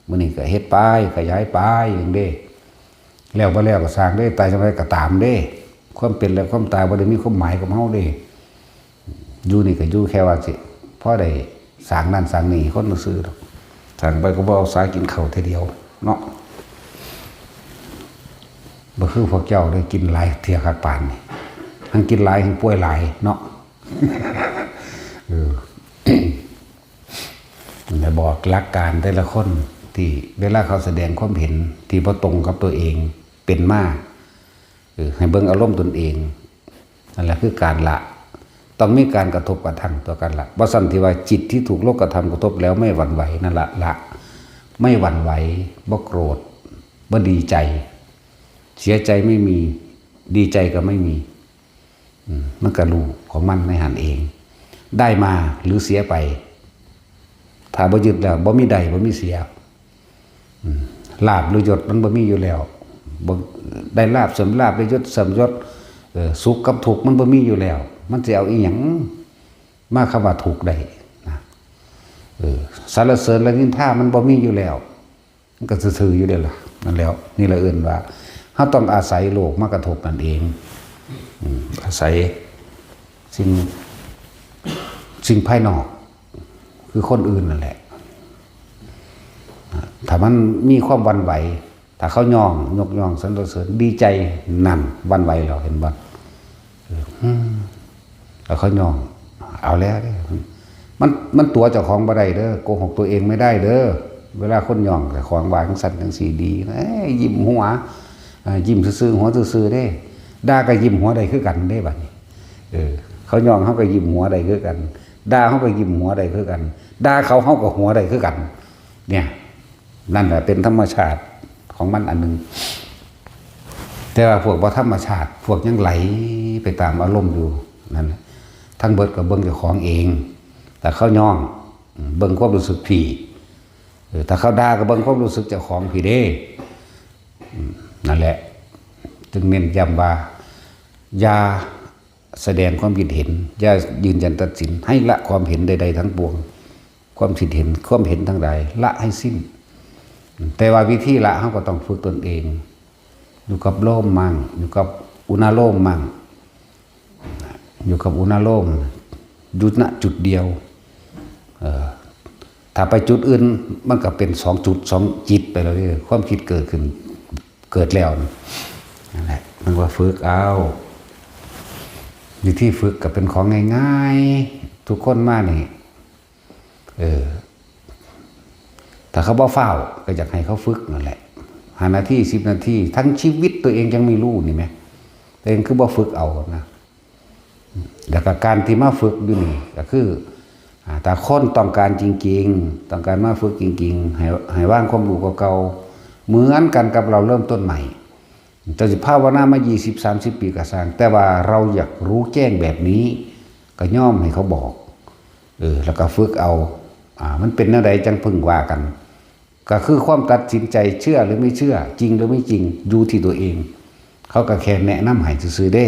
มื้อนี้ก็เฮ็ดไป ขยายไปจั่งเด้ แล้วบ่แล้วก็ซ่างเด้ ตายจั่งใดก็ตามเด้ ความเป็นและความตายบ่ได้มีความหมายกับเฮาเด้ อยู่นี่ก็อยู่แค่ว่าสิพอได้สร้างนั่นสร้างนี่คนซื่อดอก สร้างไปก็บ่เอาสากินข้าวเทื่อเดียวเนาะ บ่คือพวกเจ้าได้กินหลายเทื่อคักปานนี่ ทั้งกินหลายทั้งป่วยหลายเนาะ เออ นั่นแหละ บอกหลักการแต่ละคนที่เวลาเขาแสดงความเห็นที่บ่ตรงกับตัวเองเป็นมา เออ ให้เบิ่งอารมณ์ตนเอง นั่นแหละคือการละ ต้องมีการกระทบกระทั่งต่อกันละ บ่ซั่นที่ว่าจิตที่ถูกโลกธรรมกระทบแล้วไม่หวั่นไหวนั่นละ ละ ไม่หวั่นไหว บ่โกรธ บ่ดีใจ เสียใจไม่มี ดีใจก็ไม่มี อืม มันก็รู้ของมันในหั้นเอง ได้มาหรือเสียไป ถ้าบ่ยึดแล้ว บ่มีได้ บ่มีเสีย อืม ลาภหรือยศมันบ่มีอยู่แล้ว บ่ ได้ลาภเสริมลาภ ได้ยศเสริมยศ เออ สุขกับทุกข์มันบ่มีอยู่แล้ว มันสิเอาอีหยังมาคำว่าทุกข์ได้นะ เออ สรรเสริญและนินทามันบ่มีอยู่แล้ว มันก็ซื่อๆอยู่เด้ล่ะ นั่นแหล้ว นี่ละเอิ้นว่า เราต้องอาศัยโลกมากระทบนั่นเอง อืม อาศัยสิ่ง สิ่งภายนอก คือคนอื่นนั่นแหละ ถ้ามันมีความหวั่นไหว ถ้าเขาย่อง ยกย่อง สรรเสริญ ดีใจ นั่น หวั่นไหวแล้ว เห็นบ่ เออ อืม แล้วเขาย่อง เอาแล้วเด้ มัน มันตั๋วเจ้าของบ่ได้เด้อ โกหกตัวเองไม่ได้เด้อ เวลาคนย่องเจ้าของว่าจั่งซั้นจั่งซี้ดี เอ้ย ยิ้มหัว อ่า ยิ้มซื่อๆ หัวซื่อๆเด้ ด่าก็ยิ้มหัวได้คือกันเด้บัดนี้ เออ เขาย่องเราก็ยิ้มหัวได้คือกัน ด่าเราก็ยิ้มหัวได้คือกัน ด่าเขาเราก็หัวได้คือกัน เนี่ย นั่นแหละเป็นธรรมชาติของมันอันหนึ่ง แต่ว่าพวกบ่ธรรมชาติ พวกยังไหลไปตามอารมณ์อยู่ นั่นแหละ ทั้งเบิดก็เบิ่งเจ้าของเอง ถ้าเขาย่อง เบิ่งความรู้สึกพี่ เออ ถ้าเขาด่าก็เบิ่งความรู้สึกเจ้าของพี่เด้ อืม นั่นแหละ จึงเน้นย้ำว่า อย่าแสดงความคิดเห็น อย่ายืนยันตัดสิน ให้ละความเห็นใดๆทั้งปวง ความคิดเห็น ความเห็นทั้งหลาย ละให้สิ้น แต่ว่าวิธีละ เราก็ต้องฝึกตนเอง อยู่กับโลมมั่ง อยู่กับอุณาโลมมั่ง อยู่กับอุณาโลม อยู่ ณ จุดเดียว เออ ถ้าไปจุดอื่น มันก็เป็นสองจุด สองจิตไปแล้วเด้ ความคิดเกิดขึ้น เกิดแล้ว นั่นแหละ มันว่าฝึกเอา วิธีฝึกก็เป็นของง่ายๆ ทุกคนมานี่ เออ ถ้าเขาบ่ฟ้าว ก็อยากให้เขาฝึกนั่นแหละ ห้านาที สิบนาที ทั้งชีวิตตัวเองยังไม่รู้นี่แหม ตัวเองคือบ่ฝึกเอานะ แล้วก็การที่มาฝึกอยู่นี่ก็คือ อ่า ถ้าคนต้องการจริงๆ ต้องการมาฝึกจริงๆ ให้ ให้วางความรู้เก่าๆ เหมือนกันกับเราเริ่มต้นใหม่ เจ้าสิภาวนามา ยี่สิบ สามสิบ ปีก็ซ่าง แต่ว่าเราอยากรู้แจ้งแบบนี้ ก็ยอมให้เขาบอก เออ แล้วก็ฝึกเอา อ่า มันเป็นแนวใดจั่งพึงว่ากัน ก็คือความตัดสินใจเชื่อหรือไม่เชื่อ จริงหรือไม่จริง อยู่ที่ตัวเอง เขาก็แค่แนะนำให้ซื่อๆเด้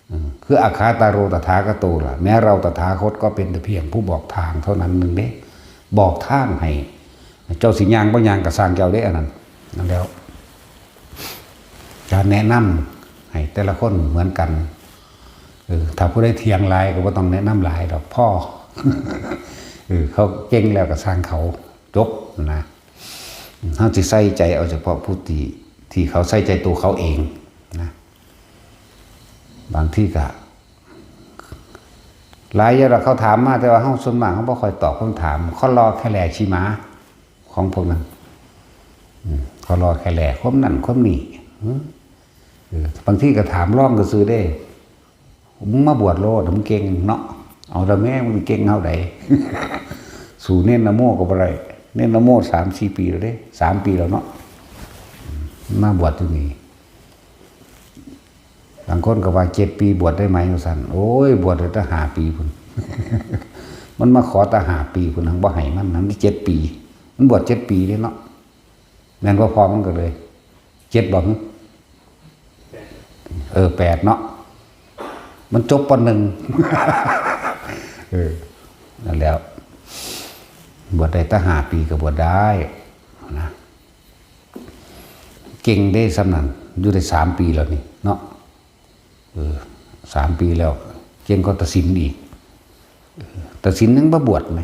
เออ คือ อัฏฐาโต ตถาคโต ล่ะ แม้เราตถาคตก็เป็นแต่เพียงผู้บอกทางเท่านั้นหนึ่งเด้ บอกทางให้ เจ้าสิย่างบ่ย่างก็ซ่างเจ้าเด้ อันนั้น นั่นแล้ว การแนะนำให้แต่ละคนเหมือนกัน เออ ถ้าผู้ใดเถียงหลายก็บ่ต้องแนะนำหลายดอก พอ เออ เขาเก่งแล้วก็ซ่างเขา จบนะ เฮาสิใส่ใจเอาเฉพาะผู้ที่ ที่เขาใส่ใจตัวเขาเองนะ บางทีก็ หลายอย่างละเขาถามมา แต่ว่าเฮาส่วนมากเฮาบ่ค่อยตอบคำถาม ข้อรอแค่แหล่ขี้หมา ของพวกนั้น อืม ข้อรอแค่แหล่ความนั่นความนี่ อืม เออ บางทีก็ถามลองซื่อๆเด้ มึงมาบวชโลด มึงเก่งเนาะ เอาละแม่ มึงเก่งเท่าใด สู้เณรนะโมก็บ่ได้ เณรนะโมสามสี่ปีแล้วเด้ สามปีแล้วเนาะ มาบวชอยู่นี่ บางคนก็ว่าเจ็ดปีบวชได้ไหมว่าซั่น โอ้ย บวชได้ตั้งห้าปีพุ้น มันมาขอตั้งห้าปีพุ้น หังบ่ให้มัน หังได้เจ็ดปี มันบวชเจ็ดปีเด้เนาะ แม่นบ่ พ่อมันก็เลย เจ็ดบ่ เออ แปดเนาะ มันจบ ป.หนึ่ง เออ นั่นแหล้ว บวชได้ตั้งห้าปีก็บวชได้นะ เก่งเด้ส่ำนั้น อยู่ได้สามปีแล้วนี่เนาะ เออ สามปีแล้ว เก่งกว่าตาสินอีก เออ ตาสินยังบ่บวชไหม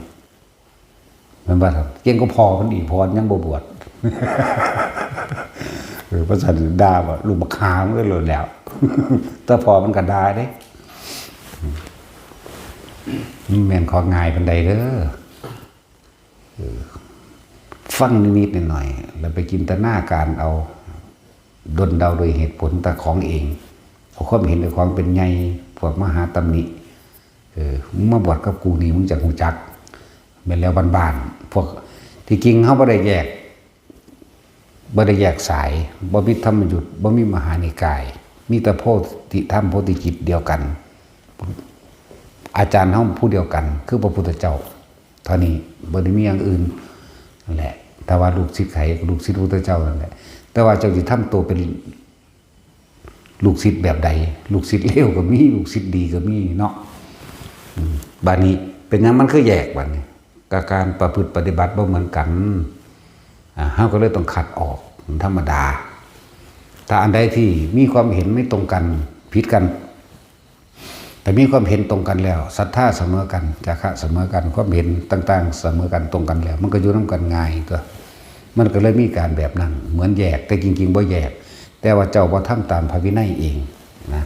แม่นบ่ครับ เก่งกว่าพ่อมันอีก พ่อยังบ่บวช เออ ภาษาด่าว่าลูกบักหามันก็โลดแล้ว แต่พ่อมันก็ด่าเด้ มันแม่นของง่ายปานใดเด้อ เออ ฟังนิดๆหน่อยๆ แล้วไปจินตนาการเอา ด้นเดาโดยเหตุผลแต่ของเอง เอาความเห็นแต่ของเป็นใหญ่ พวกมาหาตำหนิ เออ มึงมาบวชกับกูนี่ มึงจักฮู้จัก แม่นแล้ว บ้านๆ พวก ที่จริงเฮาบ่ได้แยก บ่ได้แยกสาย บ่มีธรรมยุต บ่มีมหานิกาย มีแต่โพธิธรรม โพธิจิตเดียวกัน อาจารย์เฮาผู้เดียวกัน คือพระพุทธเจ้า เท่านี้ บ่ได้มีอย่างอื่น นั่นแหละ แต่ว่าลูกศิษย์ไผก็ลูกศิษย์พระพุทธเจ้านั่นแหละ แต่ว่าเจ้าสิทำตัวเป็น ลูกศิษย์แบบใด ลูกศิษย์เลวก็มี ลูกศิษย์ดีก็มีเนาะ อืม บาดนี้เป็นหยังมันคือแยกบาดนี้ ก็การประพฤติปฏิบัติบ่เหมือนกัน อ่า เฮาก็เลยต้องคัดออก มันธรรมดา ถ้าอันใดที่มีความเห็นไม่ตรงกัน ผิดกัน แต่มีความเห็นตรงกันแล้ว ศรัทธาเสมอกัน จาคะเสมอกัน ความเห็นต่างๆเสมอกัน ตรงกันแล้ว มันก็อยู่นำกันง่ายตัว มันก็เลยมีการแบบนั้น เหมือนแยก แต่จริงๆบ่แยก แต่ว่าเจ้าบ่ทำตามพระวินัยเองนะ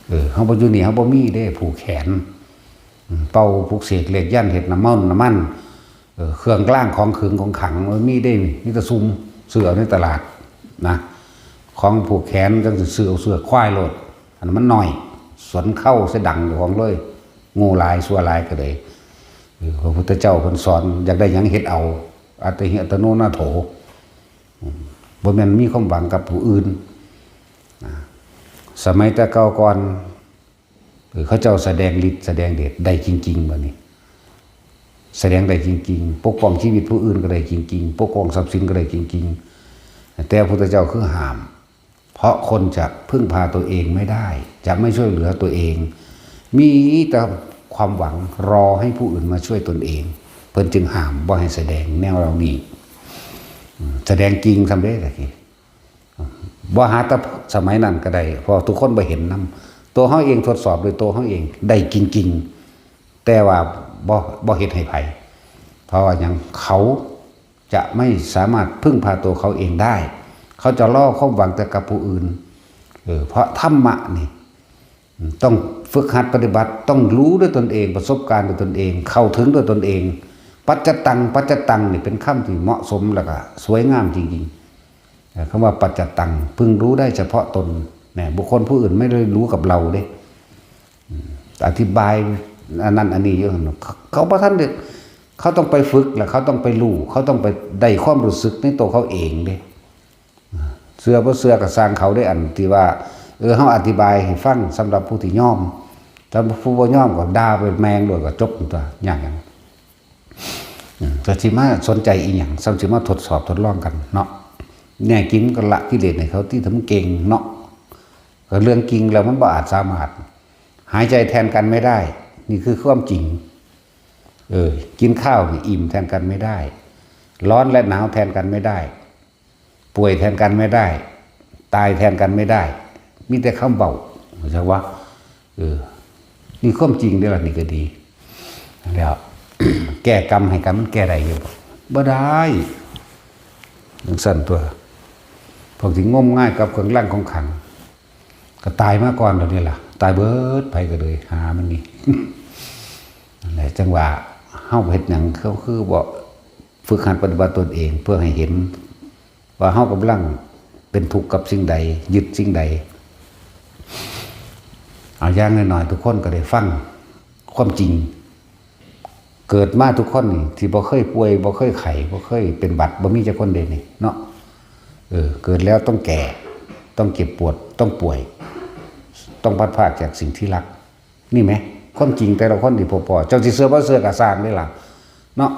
เออ เฮาบ่อยู่นี่ เฮาบ่มีเด้ ผูกแขน อืม เป่าปลุกเสกเลขยันต์ เฮ็ดน้ำมันต์ น้ำมันต์ เออ เครื่องรางของขลังของขลัง มันมีเด้ มีแต่ซุ่มซื้อเอาในตลาดนะ ของผูกแขนจั่งสิซื้อเอาเสื้อควายโลด อันนั้นมันน้อย สนเข้าเสียดังเจ้าของเลย โง่หลาย ชั่วหลายก็เลย เออ พระพุทธเจ้าเพิ่นสอน อยากได้หยังเฮ็ดเอา อัตตาหิอัตโนนาโถ อืม บ่แม่นมีความหวังกับผู้อื่น นะ สมัยแต่เก่าก่อน เออ เขาเจ้าแสดงฤทธิ์แสดงเดชได้จริงๆ บัดนี้ แสดงได้จริงๆ ปกป้องชีวิตผู้อื่นก็ได้จริงๆ ปกป้องทรัพย์สินก็ได้จริงๆ แต่พระพุทธเจ้าคือห้าม เพราะคนจะพึ่งพาตัวเองไม่ได้ จะไม่ช่วยเหลือตัวเอง มีแต่ความหวังรอให้ผู้อื่นมาช่วยตนเอง เพิ่นจึงห้ามบ่ให้แสดงแนวเหล่านี้ อืม แสดงจริงซำเด้ตะกี้ บ่หาแต่สมัยนั้นก็ได้ เพราะทุกคนบ่เห็นนำ ตัวเฮาเองทดสอบด้วยตัวเฮาเองได้จริงๆ แต่ว่าบ่ บ่เฮ็ดให้ไผ เพราะว่าหยัง เขาจะไม่สามารถพึ่งพาตัวเขาเองได้ เขาจะรอความหวังแต่กับผู้อื่น เออ เพราะธรรมะนี่ ต้องฝึกหัดปฏิบัติ ต้องรู้ด้วยตนเอง ประสบการณ์ด้วยตนเอง เข้าถึงด้วยตนเอง ปัจจตัง ปัจจตังนี่เป็นคำที่เหมาะสมแล้วก็สวยงามจริงๆ คำว่าปัจจตัง พึงรู้ได้เฉพาะตน เนี่ย บุคคลผู้อื่นไม่ได้รู้กับเราเด้ อืม อธิบายอันนั้นอันนี้เยอะ เขาบ่ทันได้ เขาต้องไปฝึก แล้วเขาต้องไปรู้ เขาต้องไปได้ความรู้สึกในตัวเขาเองเด้ เชื่อบ่เชื่อก็ซ่างเขาได้ อันที่ว่า เออ เฮาอธิบายให้ฟังสำหรับผู้ที่ยอม แต่ผู้บ่ยอมก็ด่าไปแม่งโลดก็จบตัวยากหยัง อืม ก็สิมาสนใจอีหยัง ซ้ำสิมาทดสอบทดลองกันเนาะ แน่จริงก็ละกิเลสให้เขาติ ถ้ามันเก่งเนาะ ก็เรื่องจริงแล้วมันบ่อาจสามารถ หายใจแทนกันไม่ได้ นี่คือความจริง เออ กินข้าวนี่อิ่มแทนกันไม่ได้ ร้อนและหนาวแทนกันไม่ได้ ป่วยแทนกันไม่ได้ ตายแทนกันไม่ได้ มีแต่คำเว้า เข้าใจวะ เออ นี่ความจริงเด้อล่ะ นี่ก็ดี แล้ว แก้กรรมให้กัน มันแก้ได้อยู่บ่ บ่ได้ จั่งซั้นตั๊ว พวกที่งมงายกับเครื่องรางของขลัง ก็ตายมาก่อนแล้วนี่ล่ะ ตายเบิด ไผก็เลย หามันนี่ นั่นแหละ จั่งว่าเฮาเฮ็ดหยัง เฮาคือบ่ฝึกหัดปฏิบัติตนเอง เพื่อให้เห็น ว่าเฮากำลังเป็นทุกข์กับสิ่งใด ยึดสิ่งใด เอาอย่างน้อยๆ ทุกคนก็ได้ฟังความจริง เกิดมาทุกคนนี่ ที่บ่เคยป่วย บ่เคยไข้ บ่เคยเป็นหวัด บ่มีจักคนเด้นี่เนาะ เออ เกิดแล้วต้องแก่ ต้องเจ็บปวด ต้องป่วย ต้องพลัดพรากจากสิ่งที่รัก นี่ไหม ความจริงแต่ละคนที่พบพอ เจ้าสิเชื่อบ่เชื่อก็ซ่างเด้ล่ะ เนาะ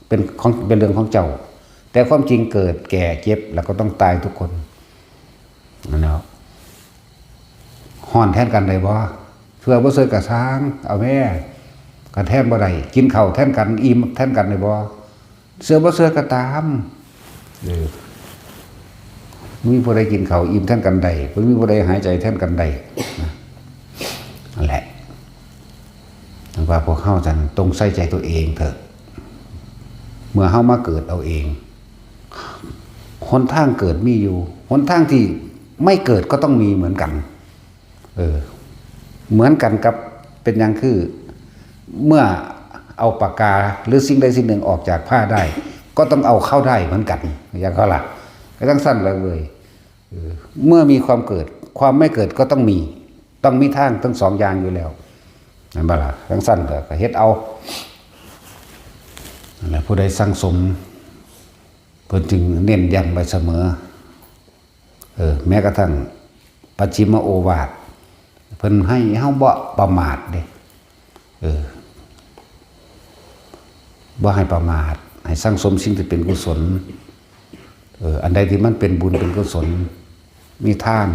เป็นของ เป็นเรื่องของเจ้า แต่ความจริงเกิดแก่เจ็บแล้วก็ต้องตายทุกคน นั่นแหละ ฮ้อนแทนกันได้บ่ เชื่อบ่เชื่อก็ซ่าง เอาแม่ ก็แทนบ่ได้ กินข้าวแทนกัน อิ่มแทนกันได้บ่ เชื่อบ่เชื่อก็ตาม เออ บ่มีผู้ใดกินข้าวอิ่มแทนกันได้ บ่มีผู้ใดหายใจแทนกันได้ นะ นั่นแหละ ว่าพวกเฮาจั่งต้องใส่ใจตัวเองเถอะ เมื่อเฮามาเกิดเอาเอง หนทางเกิดมีอยู่ หนทางที่ไม่เกิดก็ต้องมีเหมือนกัน เออ เหมือนกันกับ เป็นหยังคือ เมื่อเอาปากกาหรือสิ่งใดสิ่งหนึ่งออกจากผ้าได้ ก็ต้องเอาเข้าได้เหมือนกัน อย่างเขาล่ะ ก็จั่งซั่นเลย เออ เมื่อมีความเกิด ความไม่เกิดก็ต้องมี ต้องมีทางทั้งสองอย่างอยู่แล้ว นั่นบ่ล่ะ จั่งซั่นก็ ก็เฮ็ดเอา นั่นแหละ ผู้ใดสั่งสม เพิ่นจึงเน้นย้ำไว้เสมอ เออ แม้กระทั่งปัจฉิมโอวาท เพิ่นให้เฮาบ่ประมาทเด้ เออ บ่ให้ประมาท ให้สั่งสมสิ่งที่เป็นกุศล เออ อันใดที่มันเป็นบุญเป็นกุศล มีทาน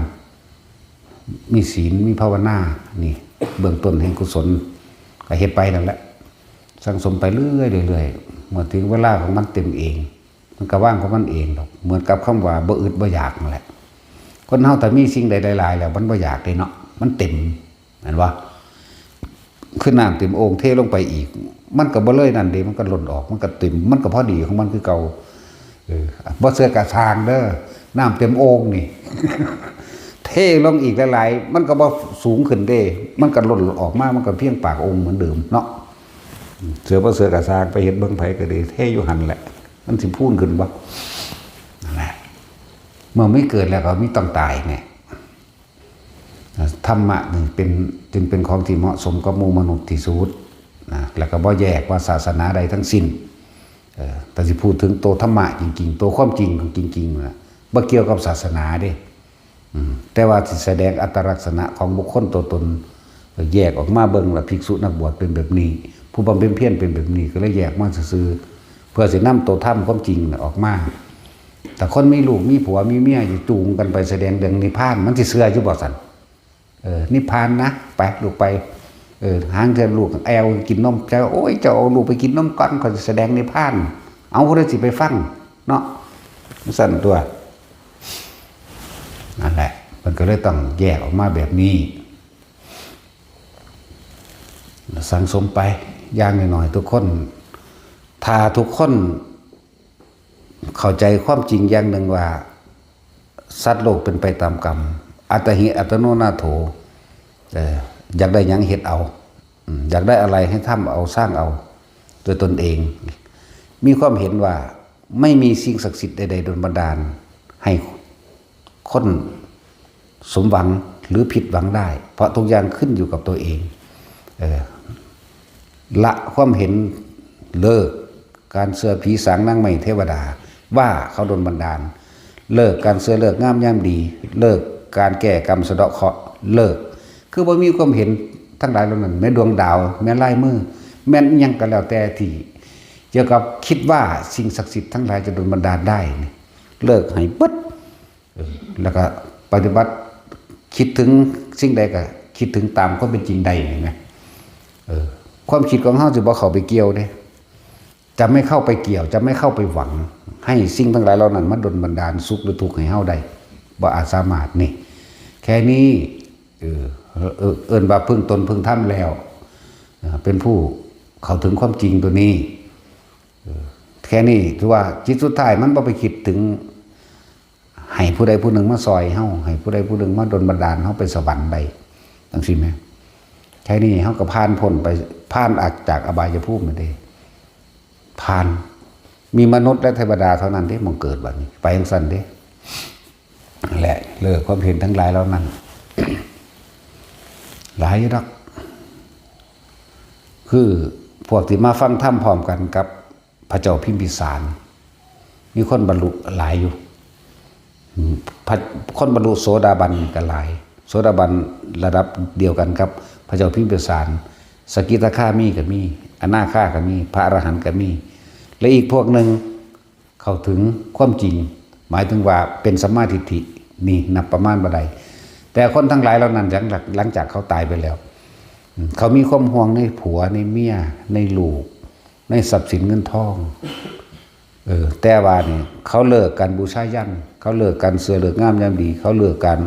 มีศีล มีภาวนา นี่ เบื้องต้นแห่งกุศล ก็เฮ็ดไปนั่นแหละ สั่งสมไปเรื่อยๆ เรื่อยๆ เมื่อถึงเวลาของมันเต็มเอง มันก็ว่างของมันเองดอก เหมือนกับคำว่าบ่อึดบ่อยากนั่นแหละ คนเฮาถ้ามีสิ่งใดหลายๆ แล้วมันบ่อยากเด้เนาะ มันเต็ม แม่นบ่ คือน้ำเต็มโอ่งเทลงไปอีก มันก็บ่เลยนั่นเด้ มันก็ล้นออก มันก็เต็ม มันก็พอดีของมันคือเก่า เออ บ่เชื่อก็ซ่างเด้อ น้ำเต็มโอ่งนี่ เทลงอีกหลายๆ มันก็บ่สูงขึ้นเด้ มันก็ล้นออกมา มันก็เพียงปากโอ่งเหมือนเดิมเนาะ เชื่อบ่เชื่อก็ซ่าง ไปเฮ็ดเบิ่งไผก็ดี เทอยู่หั่นแหละ มันสิพูนขึ้นบ่ นั่นแหละ เมื่อไม่เกิดแล้วก็มีต้องตายเนี่ย ธรรมะนี่เป็น จึงเป็นของที่เหมาะสมกับหมู่มนุษย์ที่สุดนะ แล้วก็บ่แยกว่าศาสนาใดทั้งสิ้น เออ แต่สิพูดถึงตัวธรรมะจริงๆ ตัวความจริงของจริงๆ นะ บ่เกี่ยวกับศาสนาเด้ อืม แต่ว่าสิแสดงอัตลักษณะของบุคคลตัวตน แยกออกมาเบิ่งละ ภิกษุนักบวชเป็นแบบนี้ ผู้บำเพ็ญเพียรเป็นแบบนี้ ก็เลยแยกมาซื่อๆ เพื่อสินำตัวธรรมความจริงน่ะออกมา แต่คนมีลูกมีผัวมีเมียอยู่จูงกันไปแสดงเรื่องนิพพาน มันสิเชื่ออยู่บ่ซั่น เออ นิพพานนะ ไปลูกไป เออ หางเทื่อลูกแอ่วกินนม เจ้า โอ้ย เจ้าเอาลูกไปกินนมก่อน ข้อยสิแสดงนิพพาน เอา ผู้ใดสิไปฟังเนาะ ซั่นตัว นั่นแหละ มันก็เลยต้องแยกออกมาแบบนี้ สั่งสมไป อย่างน้อยๆ ทุกคน ถ้าทุกคนเข้าใจความจริงอย่างหนึ่งว่า สัตว์โลกเป็นไปตามกรรม อัตตาหิอัตโนนาโถ เออ อยากได้หยังเฮ็ดเอา อืม อยากได้อะไรให้ทำเอา สร้างเอา โดยตนเอง มีความเห็นว่าไม่มีสิ่งศักดิ์สิทธิ์ใดๆ ดลบันดาลให้คนสมหวังหรือผิดหวังได้ เพราะทุกอย่างขึ้นอยู่กับตัวเอง เออ ละความเห็น เลิกการเชื่อผีสางนางไม้เทวดา ว่าเขาดลบันดาล เลิกการเชื่อฤกษ์งามยามดี เลิกการแก้กรรมสะเดาะเคราะห์ เลิก คือบ่มีความเห็นทั้งหลายเหล่านั้น แม่นดวงดาว แม่นลายมือ แม่นอิหยังก็แล้วแต่ที่เกี่ยวกับคิดว่าสิ่งศักดิ์สิทธิ์ทั้งหลายจะดลบันดาลได้นี่ เลิกให้เบิด เออ แล้วก็ปฏิบัติ คิดถึงสิ่งใดก็คิดถึงตามความเป็นจริงได้นี่นะ เออ ความคิดของเฮาสิบ่เข้าไปเกี่ยวเด้ จะไม่เข้าไปเกี่ยว จะไม่เข้าไปหวัง ให้สิ่งทั้งหลายเหล่านั้นมาดลบันดาลสุขหรือทุกข์ให้เฮาได้ บ่อาจสามารถนี่ แค่นี้ เออ เออ เอิ้นว่าพึ่งตนพึ่งธรรมแล้ว เออ เป็นผู้เข้าถึงความจริงตัวนี้ เออ แค่นี้ถือว่าจิตสุดท้ายมันบ่ไปคิดถึง ให้ผู้ใดผู้หนึ่งมาซอยเฮา ให้ผู้ใดผู้หนึ่งมาดลบันดาลเฮาไปสวรรค์ได้ จั่งซี้แหม แค่นี้เฮาก็ผ่านพ้นไป ผ่านออกจากอบายภูมิไปเด้ ผ่าน มีมนุษย์และเทวดาเท่านั้นเด้ หม่องเกิดบัดนี้ ไปจั่งซั่นเด้ และเลิกความเห็นทั้งหลายเหล่านั้น หลายอยู่ดอก คือพวกที่มาฟังธรรมพร้อมกันกับพระเจ้าพิมพิสาร มีคนบรรลุหลายอยู่ พระคนบรรลุโสดาบันนี่ก็หลาย โสดาบันระดับเดียวกันกับพระเจ้าพิมพิสาร สกิทาคามีก็มี อนาคาก็มี พระอรหันต์ก็มี และอีกพวกหนึ่งเข้าถึงความจริง หมายถึงว่าเป็นสัมมาทิฏฐิ นี่นับประมาณบ่ได้ แต่คนทั้งหลายเหล่านั้นหลังหลังจากเขาตายไปแล้ว อืม เขามีความห่วงในผัวในเมียในลูก ในทรัพย์สินเงินทอง เออ แต่ว่านี่เขาเลิกการบูชายัญ เขาเลิกการเชื่อเลิกงามยามดี เขาเลิกการ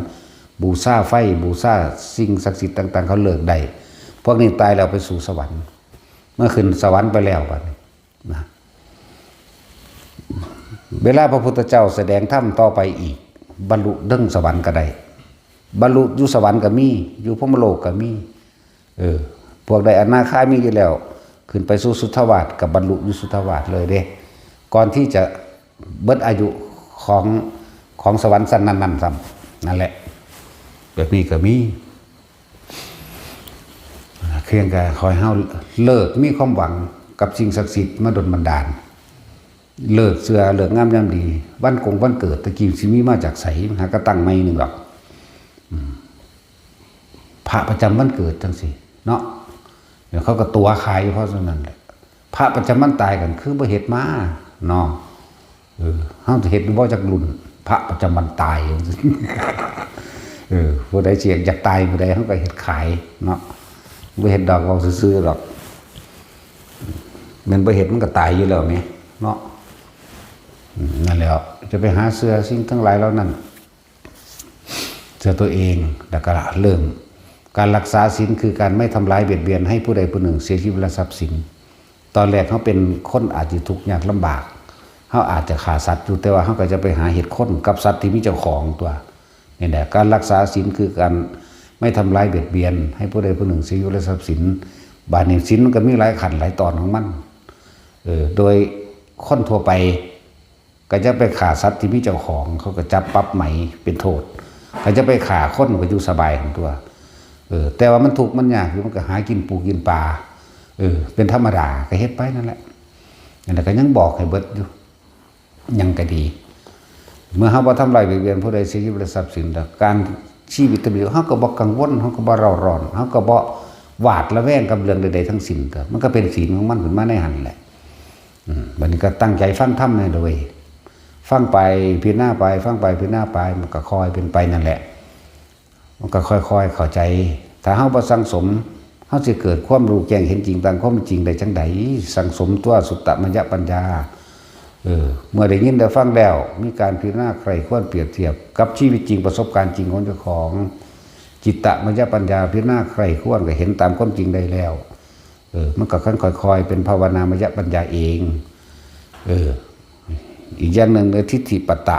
บูชาไฟ บูชาสิ่งศักดิ์สิทธิ์ต่างๆ เขาเลิกได้ พวกนี้ตายแล้วไปสู่สวรรค์ เมื่อขึ้นสวรรค์ไปแล้วบัดนี้นะ เวลาพระพุทธเจ้าแสดงธรรมต่อไปอีก บรรลุเทิงสวรรค์ก็ได้ บรรลุอยู่สวรรค์ก็มี อยู่พรหมโลกก็มี เออ พวกได้อนาคามีอยู่แล้ว ขึ้นไปสู่สุทธาวาสก็บรรลุอยู่สุทธาวาสเลยเด้ ก่อนที่จะเบิดอายุของ ของสวรรค์ชั้นนั้นๆ ซ้ำ นั่นแหละ แบบนี้ก็มี เพียงแต่ขอให้เฮาเลิกมีความหวังกับสิ่งศักดิ์สิทธิ์มาดลบันดาล เลิกเชื่อเลิกงามยามดี วันกงวันเกิดตะกี้สิมีมาจากไส หากระตั้งไม่หนึ่งดอก อืม พระประจำวันเกิดจังซี่เนาะ เดี๋ยวเขาก็ตั๋วขายอยู่เพราะฉะนั้นแหละ พระประจำวันตายกันคือบ่เฮ็ดมาเนาะ เออ เฮาจะเฮ็ดบ่จักรุ่น พระประจำวันตายจังซี่ เออ ผู้ใดสิอยากตายผู้ใดเฮาก็เฮ็ดขายเนาะ บ่เฮ็ดดอก เว้าซื่อๆดอก แม่นบ่เฮ็ดมันก็ตายอยู่แล้วแหมเนาะ อืม นั่นแหละ จะไปหาเชื่อสิ่งทั้งหลายเหล่านั้น เชื่อตัวเอง แล้วก็เริ่ม การรักษาศีลคือการไม่ทำร้ายเบียดเบียนให้ผู้ใดผู้หนึ่งเสียชีวิตและทรัพย์สิน ตอนแรกเฮาเป็นคนอาจจะทุกข์ยากลำบาก เฮาอาจจะฆ่าสัตว์อยู่ แต่ว่าเฮาก็จะไปหาเฮ็ดคนกับสัตว์ที่มีเจ้าของตัว นี่แหละ การรักษาศีลคือการไม่ทำร้ายเบียดเบียนให้ผู้ใดผู้หนึ่งเสียชีวิตและทรัพย์สิน บาดนี้ศีลมันก็มีหลายขั้นหลายตอนของมัน เออ โดยคนทั่วไป ก็จะไปฆ่าสัตว์ที่มีเจ้าของ เขาก็จับปรับไหมเป็นโทษ ก็จะไปฆ่าคนก็อยู่สบายของตัว เออ แต่ว่ามันทุกข์มันยากอยู่ มันก็หากินปูกินปลา เออ เป็นธรรมดา ก็เฮ็ดไปนั่นแหละ นั่นแหละ ก็ยังบอกให้เบิดอยู่ ยังก็ดี เมื่อเฮาบ่ทำร้ายเบียดเบียนผู้ใดเสียชีวิตและทรัพย์สิน แล้วการชีวิตตะบิว เฮาก็บ่กังวล เฮาก็บ่เร่าร้อน เฮาก็บ่หวาดระแวงกับเรื่องใดๆทั้งสิ้น ก็มันก็เป็นศีลของมันขึ้นมาในหั่นแหละ อืม บัดนี้ก็ตั้งใจฟังธรรมแหน่เด้อเว้ย ฟังไปพิจารณาไป ฟังไปพิจารณาไป มันก็ค่อยเป็นไปนั่นแหละ มันก็ค่อยๆเข้าใจ ถ้าเฮาบ่สั่งสม เฮาสิเกิดความรู้แจ้งเห็นจริงตามความเป็นจริงได้จั่งใด สั่งสมตัวสุตตมยปัญญา เออ เมื่อได้ยินได้ฟังแล้ว มีการพิจารณาใคร่ครวญเปรียบเทียบกับชีวิตจริงประสบการณ์จริงของเจ้าของ จิตตมยปัญญา พิจารณาใคร่ครวญก็เห็นตามความจริงได้แล้ว เออ มันก็ค่อยๆเป็นภาวนามยปัญญาเอง เออ อีกอย่างหนึ่งในทิฏฐิปัตตะ